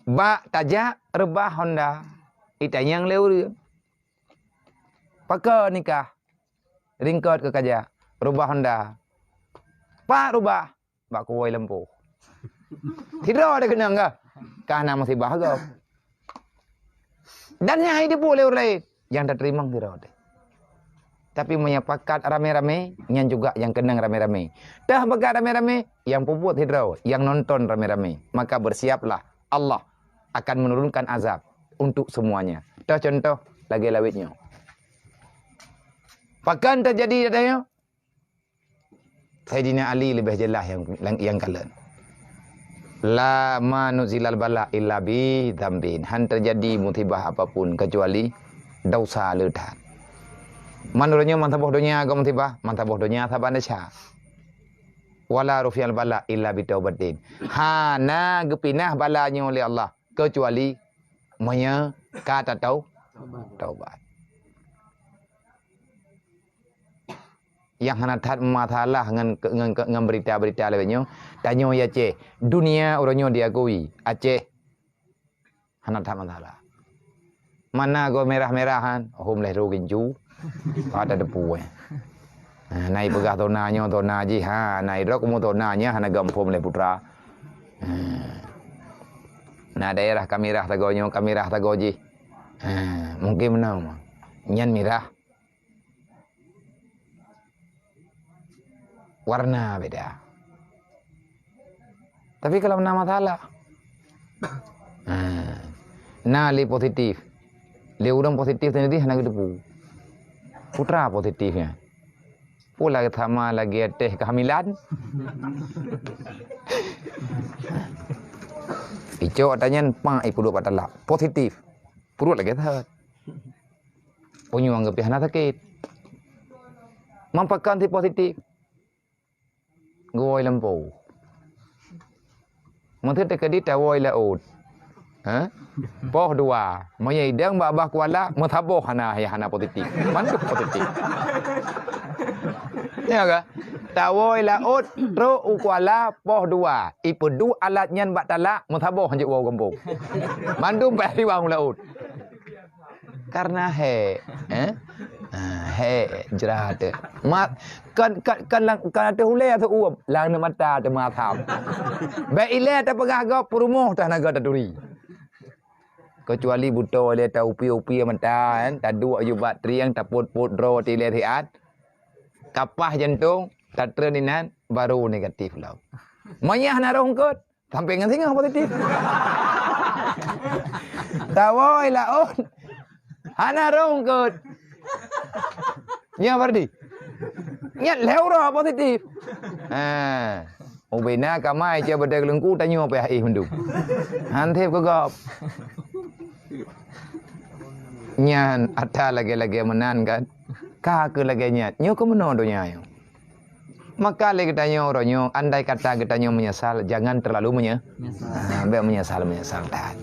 Bak tajak reubah honda, itanyong lé ureuëng, "Pakon nikah?" Ringkot keu kajak, reubah honda. "Pat reubah?" "Bak kuwoe lampôh." Sidroe teuh keunong ka, ka na musibah gob. Dan nyang hai dibuet lé ureuëng laén, nyang tateurimong sidroe teuh. Tapi meunyoe pakat ramé-ramé, nyan juga nyang keunong ramé-ramé. Teuh beugat ramé-ramé, nyang peubuet sidroe, nyang nonton ramé-ramé. Maka bersiaplah, Allah akan menurunkan azab untuk semuanya. Teuh cuntoh lagée lawét nyoe. Pakon teujadi ata nyoe? Saidina Ali leubeh jeulaih nyang, nyang, nyang kalon. La ma nuzilal bala illa bi dzambin. Han teujadi musibah apapun kecuali dosa le that. Man uroe nyoe man saboh donya gob musibah, man saboh donya saban desya. Wala rufi'al bala illa bi taubatin. Hana geupinah bala nyoe lé Allah kecuali meunyoe ka tatau-, taubat. Nyang hana that masalah ngon, ngon, ngon berita-berita lagèe nyoe, tanyoe i Aceh. Dunia uroe nyoe diakui, Aceh hana that masalah. Mana goe mirah-mirahan, hom lhèe droe gincu, ada depu, eh. Ha, na ipeugah zona nyoe, zona jih, ha, na idroe kamoe zona nyan hana geuphom lé putra. Ha. Na daerah ka mirah sagoe nyoe, ka mirah sagoe jih. Ha, mungkin meunan. Nyan mirah. Warna beda. Tapi kalau na masalah, ha, na lé positif. Lé ureueng positif tadi hana geuteupeue. Putra positif nyan. Pula sama lagèe teh kehamilan. Icok ata nyan, pak, ipeuduek bak talak. Positif. Peuruet lagèe that. Punyueng geupih hana sakét. Meupakon si positif. Geuwoe lampu. Meuseuti keudit tawoe laôt. Ha? Poh dua. Meunyoe idong bak bah kuala, meusaboh hana, ya hana positif. Mandum positif. Ya ka? Tawoe laôt, trok u kuala, poh dua. Ipeuduek alat nyan bak talak, meusaboh hanjeuet woe gampông. Mandum payah siwang u laôt. Karena hèk, eh? Ha, hèk, jrat. Ma-, kan, kan, kan, lam, kan ateueh ulèe ateueh uem, lam aneuk mata teuma asam. Bèk ilèe tapeugah gob peurumoh teuh hana gob taturi. Kecuali butôi lé taupi-upi mata, kan? Taduek aju bak trieng, tapot-pot droe tilèe siat. Kapah jantong, tatreun inan, baru negatif lom. Meunyoe hana roh eungkôt, Sampé ngon singoh positif. Tawoe laôt. Hana roh eungkôt. Nyoe Fardi. Nyan lhèe uroe positif. Ha. Ubena kamai cia badai leungku tanyoe payah éh mandum. Han sép keu gob. Nyan ata lagèe-lagèe meunan kan. Ka keu lagèe nyan. Nyoe keu meunoe donya nyoe. Maka lé geutanyoe uroe nyoe, andai kata geutanyoe meunyeusal, jangan terlalu meunye-, Meunyeusal. Ha, bèk meunyeusal-meunyeusal that.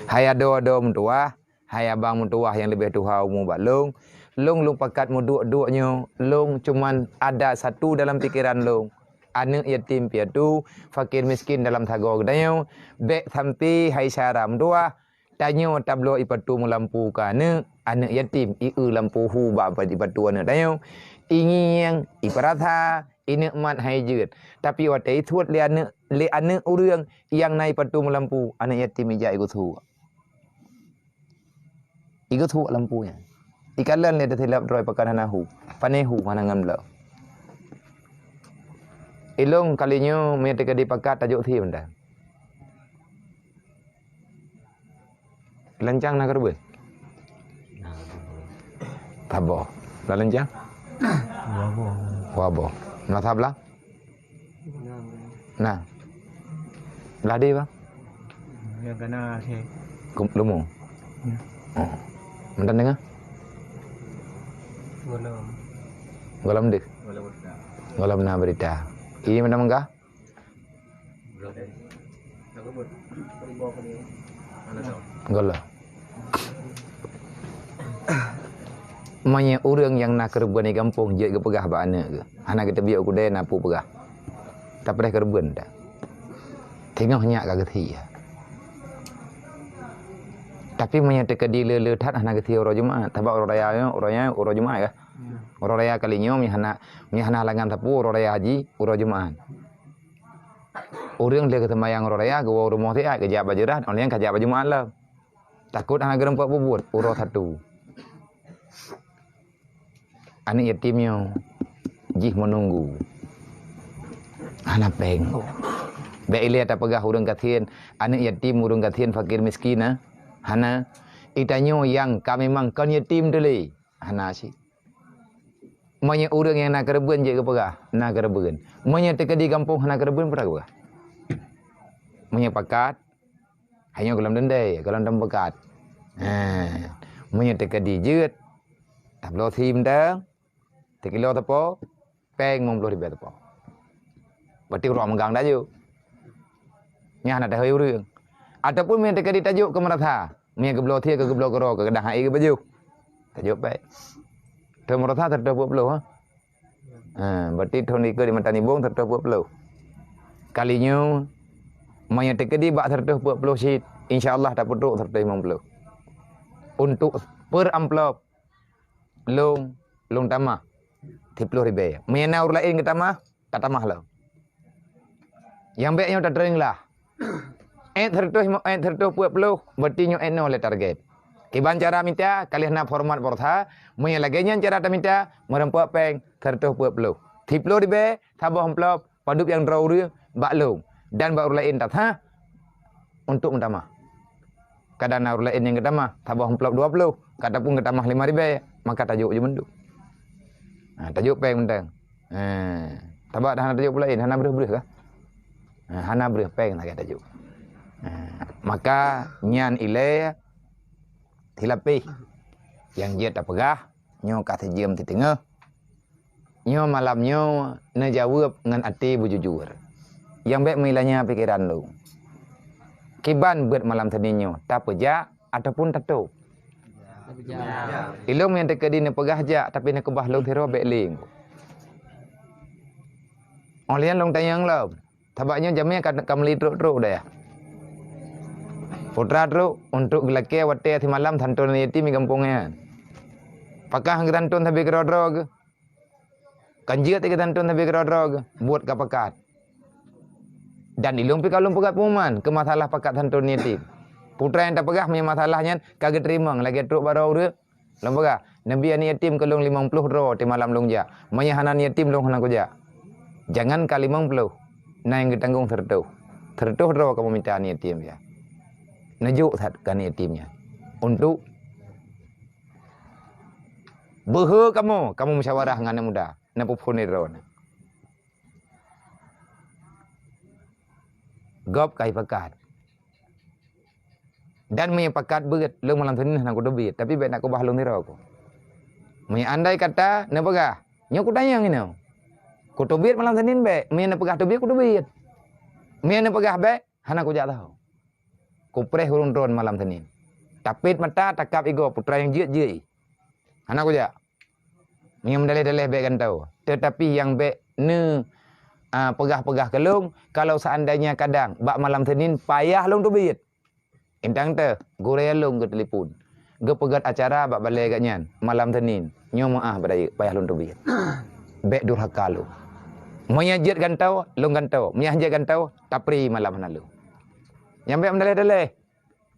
Hai adoe-adoe meutuwah, hai abang meutuwah nyang leubeh tuha umu bak lôn, lôn, lôn pakat meuduek-duek nyoe, lôn cuman ada satu dalam pikeran lôn, aneuk yatim piatu, fakir miskin dalam sagoe geutanyoe, bèk sampé hai syedara meutuwah, Tanyoe tabloe ipatu meulampu keu aneuk, aneuk yatim, i eu lampu hu bak ipatu aneuk tanyoe. I ngieng, ipeurasa, inikmat hai jeuet. Tapi watèe isuet lé aneuk, lé aneuk ureueng nyang na ipatu meulampu, aneuk yatim ijak igeusuek. Igeusuek lampu nyan. Ikalon lé teusilap droe pakon hana hu. Pané hu hana ngon bloe. Ilôn kali nyoe meunyoe teuka dipakat tajok sie mantong. Lancang na keureubeuen? Saboh. Lam lancang? Dua boh. Dua boh. Lam sablah? Na. Blah di, Bang? Nyang kana si. Kum-, lumu? Ya. Oh. Mantong deungoe? Golom. Golom deuh? Golom berita. Golom na berita. Ini mantong meugah? Geulah. Meunyoe ureueng nyang na keureubeuen di gampông jeuet geupeugah bak aneuk geuh, hana geuteubiet u keudè na peue peugah. Tapreh keureubeuen dak. Teungoh nyak ka geusie. Tapi meunyoe teukeudi le-le that hana geusie uroe Jumat, sabab uroe raya nyoe, uroe nyoe, uroe Jumat kah? Uroe raya kali nyoe meunyoe hana, meunyoe hana halangan sapeue uroe raya haji, uroe Jumat. Ureueng lheueh geuseumayang uroe raya geuwoe u rumoh siat, geujak bak jeurat, 'oh lheueh nyan ka jak bak Jumat lom. Takot hana geurumpok bubuet uroe satu. Aneuk yatim nyoe jih meununggu. Hana péng. Bèk ilèe tapeugah ureueng gasien, aneuk yatim, ureueng gasien, fakir miskin, na? Hana. Itanyoe nyang ka memang kon yatim teuh lé. Hana cit. Meunyoe ureueng nyang na keureubeuen jeuet geupeugah, na keureubeuen. Meunyoe teukeudi gampông hana keureubeuen, peue tapeugah? Meunyoe pakat, hai nyoe gohlom dendai, gohlom dum pakat. Ha, meunyoe teukeudi jeuet, tabloe sie mantong, sikilo teupeu, péng limong ploh ribèe teupeu. Berarti uroe meugang tajok. Nyan hana tahôi ureueng. Ataupun meunyoe teukeudi tajok keu meurasa, meunyoe geubloe sie keu geubloe keudroe keu gadang hai geupajoh. Tajok péng. Teuh meurasa sireutôh peuet ploh, ha? Ha, berarti thon ikeue di mata nibong sireutôh peuet ploh. Kali nyoe, meunyoe teukeudi bak sireutôh peuet ploh cit, insya Allah tapeutrok sireutôh limong ploh. Untuk per amplop, lôn, lôn tamah siplôh ribèe. Meunyoe na ureueng laén geutamah, tatamah lom. Nyang bèk nyoe tateueng lah. Èt sireutôh, èt sireutôh peuet ploh, berarti nyoe èt nol lé target. Kiban cara mita, ka lheueh na format borsa, meunyoe lagèe nyan cara tamita, meureumpok péng sireutôh peuet ploh. Siplôh ribèe, saboh amplop, padub nyang droe ureueng, bak lôn, dan bak ureueng laén tasah untuk meutamah. Kadang na ureueng laén nyang geutamah, saboh amplop dua ploh, ataupun geutamah lima ribèe, maka tajok ju mandum. Ha, tajok péng mantong. Ha, sabab dah hana tajok peue laén, hana breuh-breuh kah? Ha, hana breuh péng lagèe tajok. Ha, maka nyan ilèe silapéh nyang jeuet tapeugah, nyoe ka sijeuem siteungoh. Nyoe malam nyoe neujaweueb ngon até beujujur. Nyang bèk meuilanya pikeran lôn. Kiban beuet malam Senin nyoe, tapeujak ataupun tatôb? Ilôn nyang teukeudi neupeugah jak, tapi neukeubah lôn sidroe bèk lé. Óh lheueh nyan lôn tanyong lom. Sabab nyoe jamèe ka, ka meuli trok-trok dayah. Putra trok untuk geulakèe watèe simalam santon yatim di gampông nyan. Pakah geusanton sabe keudroe-droe geuh. Kan jeuet geusanton sabe keudroe-droe geuh, buet ka pakat. Dan ilôn pih ka lôn peugah pengumuman keu masalah pakat santon yatim. Putra nyang tapeugah meunyoe masalah nyan ka geuteurimong lagèe trok bak droe ureueng, lôn peugah, neubi aneuk yatim keu lôn limong ploh droe timalam lôn jak. Meunyoe hana aneuk yatim lôn hana kujak. Jangankan limong ploh, na nyang geutanggong sireutôh. Sireutôh droe kamoe mita aneuk yatim nyan. Neujok that keu aneuk yatim nyan. Untuk beuhe kamoe, kamoe musyawarah ngon aneuk muda, neupeuphon lé droeneuh. Gob ka jipakat. Dan meunyoe pakat beuet, lôn malam Senin hana kuteubiet, tapi bèk na keubah lôn sidroe ku. Meunyoe andai kata neupeugah, nyoe kutanyong inoe. Kuteubiet malam Senin bèk, meunyoe neupeugah teubiet, kuteubiet. Meunyoe neupeugah bèk, hana kujak saho. Kupreh ureueng droen malam Senin. Tapét mata, takab igoe, putra nyang jeuet-jeuet. Hana kujak. Nyang meudaleh-daleh bèk gantoe. Teutapi nyang bèk neu, a, peugah-peugah keu lôn, kalau seandainya kadang bak malam Senin payah lôn teubiet. Intang teuh, gurèe lôn geutelepon. Geupeugèt acara bak balèe geuh nyan, malam Senin. Nyoe meu'ah bak rayeuk, payah lôn teubiet. Bèk durhaka lôn. Meunyoe jeuet gantoe, lôn gantoe. Meunyoe hana jeuet gantoe, tapri malam hana lôn. Nyang bèk meudaleh-daleh.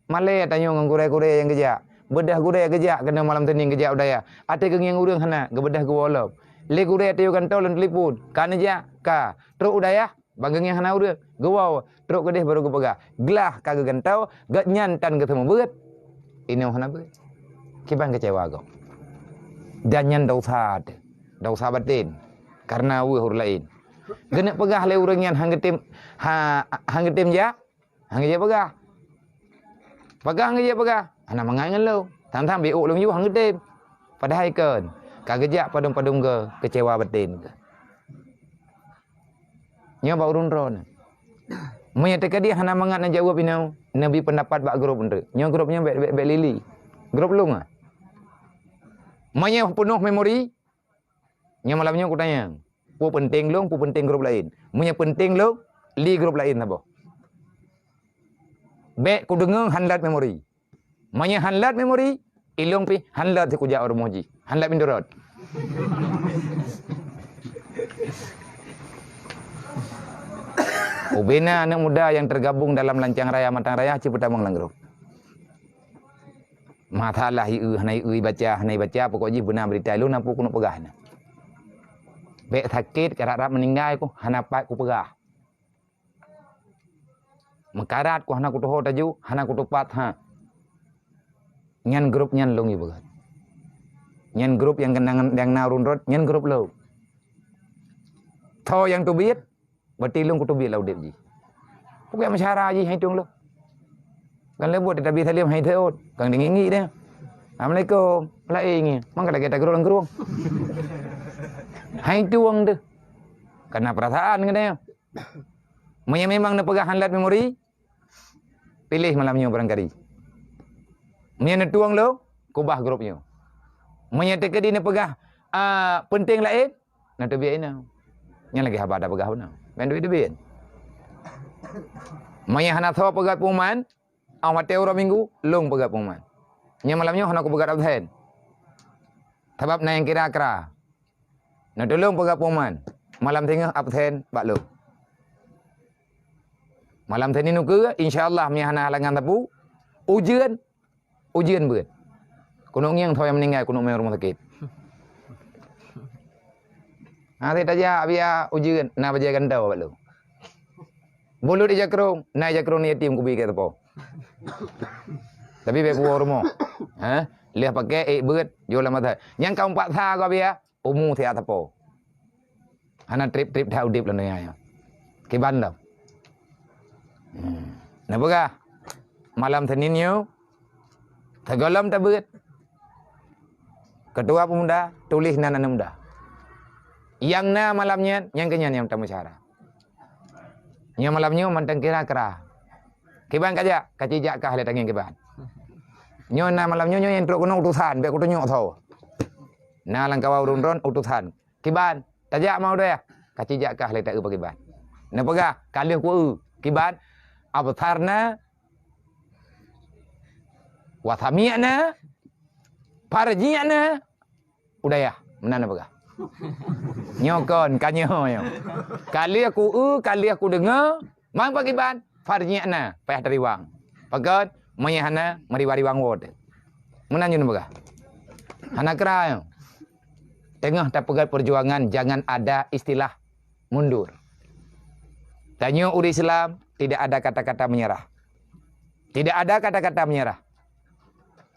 Malèe tanyoe ngon gurèe-gurèe nyang geujak. Beudôh gurèe geujak keunoe malam Senin geujak u dayah. Até geungieng ureueng hana, geubeudôh geuwoe lom. Lé gurèe tayue gantoe lam telepon. Ka neujak? Ka. Trok u dayah? Ban geungieng hana ureueng. Geuwoe, trok keudeh barô geupeugah. Glah ka geugantoe, gobnyan tan geuseumeubeuet. Inoe hana beuet. Kiban keucewa gob. Dan nyan desya teuh. Desya batén. Kareuna weueh ureueng laén. Geuneuk peugah lé ureueng nyan han geutem, ha, han geutem jak. Han geujak peugah. Peugah han geujak peugah. Hana mangat ngon lôn. Sang-sang biôk lôn yue han geutem. Padahai kon. Ka geujak padum-padum geu keucewa batén geuh. Nyoe bak ureueng droeneuh. Meunyoe teukeudi hana mangat neujaweueb inoe, neubi peundapat bak grup eunteuk. Nyoe grup nyoe bèk, bèk, bèk lili. Grup lôn ah. Meunyoe peunoh memori, Nyoe malam nyoe kutanyong, peue peunteng lôn, peue peunteng grup laén. Meunyoe peunteng lôn, li grup laén saboh. Bèk kudeungoe han lôt memori. Meunyoe han lôt memori, ilôn pih han lôt sikujak u rumoh jih. Han lôt pintoe rot. Ubena aneuk muda nyang teugabong dalam lancang raya matang raya cit peutamong lam grup. Masalah ieu hana ieu ibaca, hana ibaca, pokok jih beuna berita lôn na peue keuneuk peugah na. Bèk sakét, karab-rab meuninggai ku, hana pat kupeugah. Meukarat ku hana kutuho taju, hana kutupat ha. Nyan grup nyan lôn ipeugah. Nyan grup nyang keunangan nyang na ureueng rot, nyan grup lôn. Tho nyang teubiet, Berarti lôn kuteubiet lam udép jih. Pokok meusyara jih hai tueng lôn. Kan leubuet teutabih saleuem hai teuôt. Kan deungi-ngi deh. Assalamualaikum. Laén ngi. Mangka lagée tageurong-geurong. Hai tueng deh. Karena perasaan keuh deh. Meunyoe memang neupeugah hán lét memori, piléh malam nyoe barangkali. Meunyoe neutueng lôn, kubah grup nyoe. Meunyoe teukeudi neupeugah, a, peunteng laén, na teubiet inoe. Nyan lagée haba tapeugah bunoe. Ban duek teubiet. Meunyoe hana soe peugét pengumuman, óh watée uroe Minggu, lôn peugét pengumuman. Nyoe malam nyoe hana kupeugét absen. Sabab na nyang kira kra. Neutulông peugah pengumuman, malam singoh absen bak lôn. Malam Senin ukeue, insya Allah, meunyoe hana halangan sapeue, ujeuen, ujeuen beuet. Keuneuk ngieng soe nyang meuninggai, keuneuk mé rumoh sakét. Hana tajak, biya ujeuen, na bajée gantoe bak lôn. Bulut ija krông, na ija krông yatim kubi keu sapo. Tapi bék kuwoe rumoh. Ha? Lheueh pakai ék beuet, jôh lam mata. Nyang ka umpaksa keu biya, umu siat sapo. Hana treb-treb that udeb lam donya nyoe. Kiban lom. Hmm. Neupeugah, malam Senin nyoe, sigohlom tabeuet. Ketua pemuda, tuléh nan aneuk muda. Nyang na malam nyan, nyang keu nyan nyang tameusyara. Nyoe malam nyoe mantong kira-kira. Kiban kajak, kaci jak kah lé tangieng kiban. Nyoe na malam nyoe, nyoe nyang trok keunoe utosan, bék kutunyok soe. Na lam kawan ureuëng droen utosan. Kiban, tajak ma udeb, kaci jak kah lé taeu pakiban. Neupeugah, ka lheueh kueu, kiban, absarna, wa sami'na, farji'na, udayah, meunan neupeugah. Nyoe kon, ka nyoe nyoe. Ka lheueh kueu, ka lheueh kudeungoe, mang pakiban, farji'na, payah tariwang. Pakon, meunyoe hana, meuriwang-riwang woe teuh. Meunan nyoe neupeugah. Hana kra nyoe. Teungoh tapeugét perjuangan, jangan ada istilah mundur. Tanyoe ureuëng Islam, tidak ada kata-kata menyerah. Tidak ada kata-kata menyerah.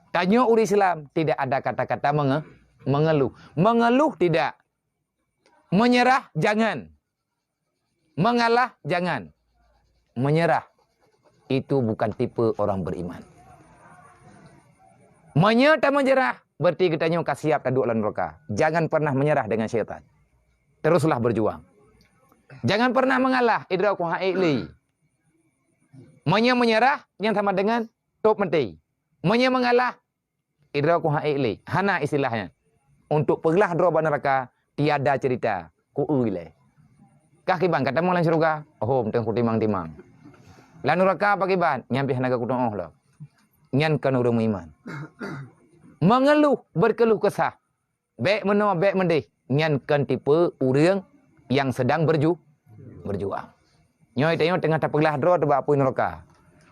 Tanyoe ureuëng Islam, tidak ada kata-kata menge-, mengeluh. Mengeluh tidak. Menyerah jangan. Mengalah jangan. Menyerah itu bukan tipe orang beriman. Meunyoe tameujrah, berarti geutanyoe ka siap taduek lam nuraka. Jangan pernah menyerah dengan syaitan. Teruslah berjuang. Jangan pernah mengalah, idroe ku ha'ék lé. Meunyoe menyerah, nyang sama dengan top meuté. Meunyoe mengalah, idroe ku ha'ék lé. Hana istilahnya. Untuk peuglah droe bak nuraka, tiada cerita. Kueu ilée. Kah kiban ka tamong lam syeuruga? Hom, teungoh kutimang-timang. Lam nuraka pakiban? Nyan pih hana ka kutuoh lom. Nyan kon ureuëng meuiman. Mengeluh, berkeluh kesah. Bék meunoe, bék meudeh, nyan kon tipe ureuëng nyang sedang berju-, berjuang. Nyoe tanyoe teungoh tapeuglah droe teuh bak apui nuraka.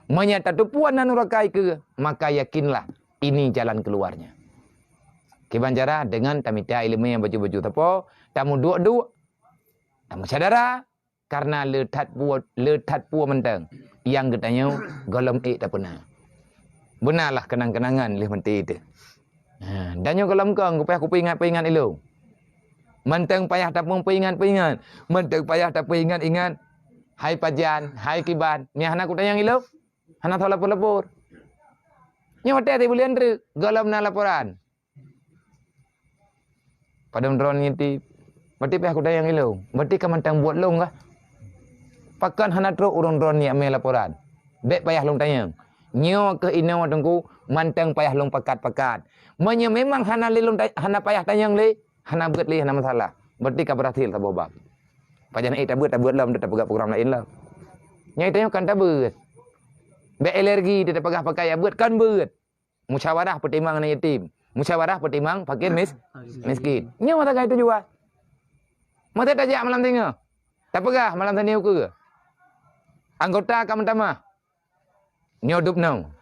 Meunyoe tateupeue na nuraka ikeue, maka yakinlah ini jalan keluarnya. Kiban cara? Dengan tamita iéleumé nyang bacut-bacut sapo, tameuduek-duek, tameusyedara, karena le that peue, le that peue mantong nyang geutanyoe gohlom ék tapeuna. Beunalah keunang-keunangan lheueh meuté teuh. Ha, dan nyoe gohlom kong, kupayah kupeuingat-peuingat ilong. Mantong payah tapeuingat-peuingat, mantong payah tapeuingat-ingat. Hai pajan, hai kiban, meunyo hana kutanyong ilong, hana soe lapor-lapor. Nyoe watée sibuleuen treuk, gohlom na laporan. Padub droeneuh nyan ti, berarti payah kutanyong ilong. Berarti ka mantong buet lôn kah? Pakon hana trok ureuëng droeneuh nyan mé laporan? Bék payah lôn tanyong. Nyoe keuh inoe Teungku, mantong payah lôn pakat-pakat. Meunyoe memang hana lé lôn ta-, hana payah tanyong lé, hana beuet lé, hana masalah. Berarti ka berhasil saboh bab. Pajan ék tabeuet, tabeuet lom, tapeugah program laén lom. Nyoe tanyoe kan tabeuet. Bék alergi, tapeugah pakai ya beuet, kan beuet. Musyawarah peutimang aneuk yatim. Musyawarah peutimang fakir mis-, miskin. Nyoe mata gai tujuan. Mata tajak malam singoh. Tapeugah malam Senin ukeue. Anggota ka meutamah. Nyoe dub nong.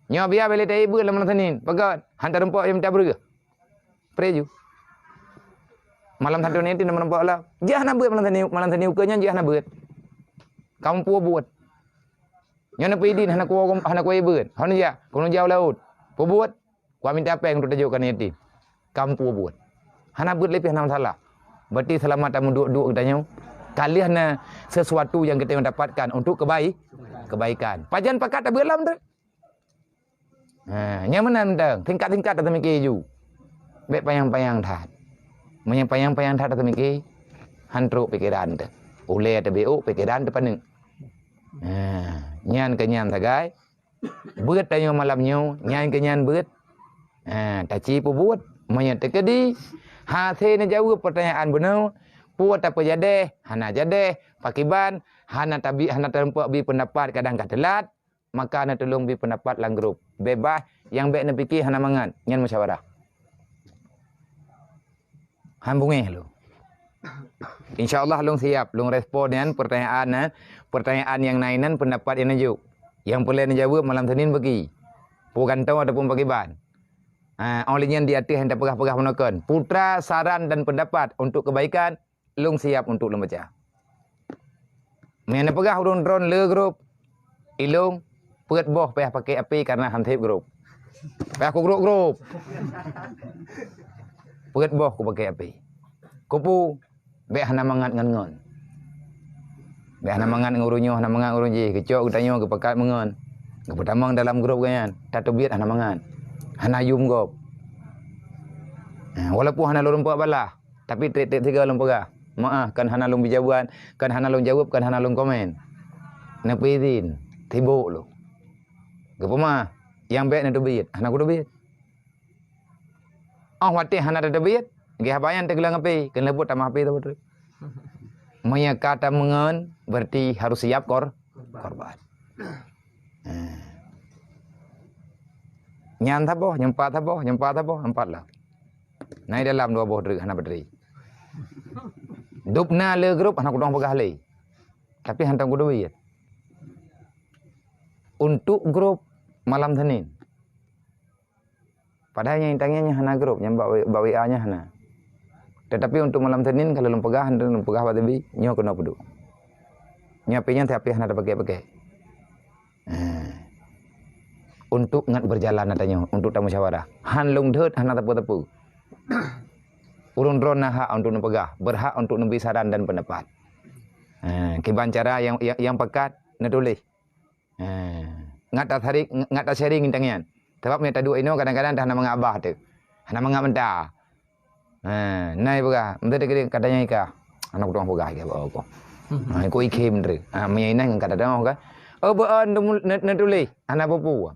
Nyoe biya bele taibeuet lam malam Senin. Peugah, han tarumpok nyang minta breueh. Preju. Malam Sabtu ni ti na meureumpok lam. Jah na beuet malam Senin, malam Senin ukeue nyan jah na beuet. Kamu pue buet. Nyoe na peue idin hana kuwoe, hana kuwoe beuet. Hana jak, keuneuk jak u laôt. Peubuet, kuminta péng untuk tajok keu aneuk yatim. Kamu pue buet. Hana beuet lé pih hana masalah. Berarti selama tameuduek-duek geutanyoe, Ka lheueh na sesuatu nyang geutanyoe dapatkan untuk kebai-, kebaikan. Pajan pakat tabeuet lom tu. Ha, nyan meunan mantong, tingkat-tingkat tatamike ju. Bèk panyang-panyang that. Meunyoe panyang-panyang that tatamike, han trok pikeran teuh. Ulèe teubiôk, pikeran teupaneuk. Ha, nyan keu nyan sagai. Beuet tanyoe malam nyoe, nyan keu nyan beuet. Ha, taci peubuet. Meunyoe teukeudi hase neujaweueb peurtanyaan bunoe, peue tapeujadèh, hana jadèh, pakiban, hana tabi, hana talumpok bi peundapat kadang ka teulat, maka neutulông bi peundapat lam grup. Beubaih, nyang bèk neupike hana mangat, nyan musyawarah. Han beungéh lôn. Insya Allah lôn siap, lôn respon nyan peurtanyaan, eh, peurtanyaan nyang na inan peundapat nyang neujok. Nyang peureulèe neujaweueb malam Senin pagi. Peue gantoe ataupun pakiban. Ha, óh lheueh nyan di ateueh nyang tapeugah-peugah bunoe kon. Putra saran dan peundapat untuk keubaikan, lôn siap untuk lôn baca. Meunyoe neupeugah ureueng droen le grup, ilôn peuet boh payah pakai api karena han sép grup. Payah ku grup-grup. Peuet boh ku pakai api. Kupu, bèk hana mangat ngon-ngon. Bèk hana mangat ngon ureueng nyoe, hana mangat ngon ureueng jih. Geucok geutanyoe geupakat meungon. Geupeutamong dalam grup geuh nyan. Tateubiet hana mangat. Hana yum gob. Ha, walaupun hana lôn peuet balah. Tapi trép-trép sigoe lôn peugah, "Meu'ah, kon hana lôn bi jawaban, kon hana lôn jaweueb, kon hana lôn komen." Neupeuizin, sibok lôn. Geupeumeu'ah, nyang bèk neuteubiet, hana kuteubiet. Óh watèe hana tateubiet, geuh haba nyan teugeulong api, keuneuk buet tamah api saboh treuk. Meunyoe ka tameungon, berarti harus siap kor-, korban. Eh. Nyan saboh, nyan pat saboh, nyan pat saboh, nyan pat lah. Na i dalam dua boh treuk hana bateri. Dub na le grup hana kudong peugah lé. Tapi hantom kudong beuet. Untuk grup malam Senin. Padahai nyang tangian nyan hana grup, nyang bak, bak W A nyan hana. Tetapi untuk malam Senin kalau lôn peugah, lôn peugah bak T B, nyoe keunoe peuduek. Nyoe api nyan tapi hana tapakai-pakai. Eh, untuk ngat berjalan ata nyoe, untuk tamusyawarah. Han lôn deuet hana teupeu-teupeu. Ureueng droe na hak untuk neupeugah, berhak untuk neubi saran dan pendapat. Eh, kiban cara nyang, nyang, nyang pakat neutuléh. Eh, ngat tasaring, ngat tasharing teuh nyan. Sabab meunyoe taduek inoe kadang-kadang dah hana mangat babah teuh. Hana mangat meuta. Ha, na i peugah, "Meuteuk teukeudeh ka tanyong i kah?" Hana kutueng peugah i kah bak aku. Ha, ikôt i khem treuk. Ha, meunyoe inan ngon ka tatanyong kan. "Oh, beu'en neutuléh, hana peue-peue."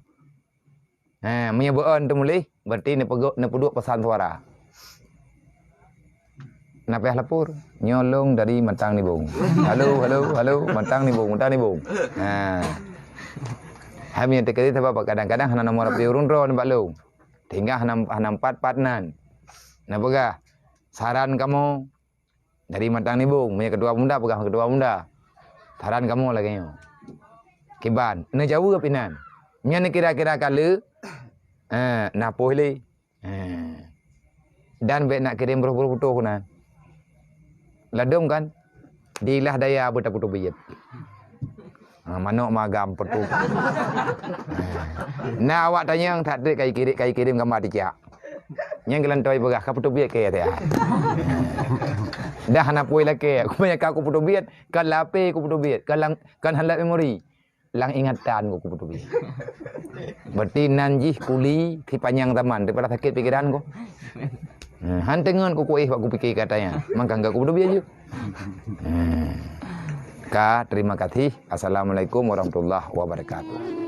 Ha, meunyoe beu'en teumuléh, berarti neupeuduek peusan suara. Na payah lapor, "Nyoe lôn dari Matang Nibong." "Halo, halo, halo, Matang Nibong, Matang Nibong." Ha. Hai meunyoe teukeudeh sabab kadang-kadang hana nomor H P ureueng droe nibak lôn. Sehingga hana, hana pat-pat nan. Neupeugah, "Saran kamoe dari Matang Nibong," meunyoe ketua pemuda peugah ketua pemuda. "Saran kamoe lagèe nyoe." Kiban, neujaweueb inan. Nyan kira-kira ka le, eh, na poh lé. Eh. Dan bèk nak kirém broh-broh putôh keunan. Ladôm kan? Dilah daya beutapeutubiet. Ha, manok magam peutuh. Ha. Na awak tanyong that treuk kai kirém, kai kirém gamba ticak. Nyang geulantoi peugah ka peutubiet keu ya. Dah hana pui lakèe, aku banyak ka aku peutubiet, kan lapé aku peutubiet, kan lang, kan halat memori. Lam ingatan ku kupeuteubiet. Berarti nan jih kuli sipanyang zaman daripada sakét pikeran ku. Hmm, han teungeut ku kuéh bak kupike kata nyan. Mangka enggak kupeuteubiet ju. Hmm. Ka, terima kasih. Assalamualaikum warahmatullahi wabarakatuh.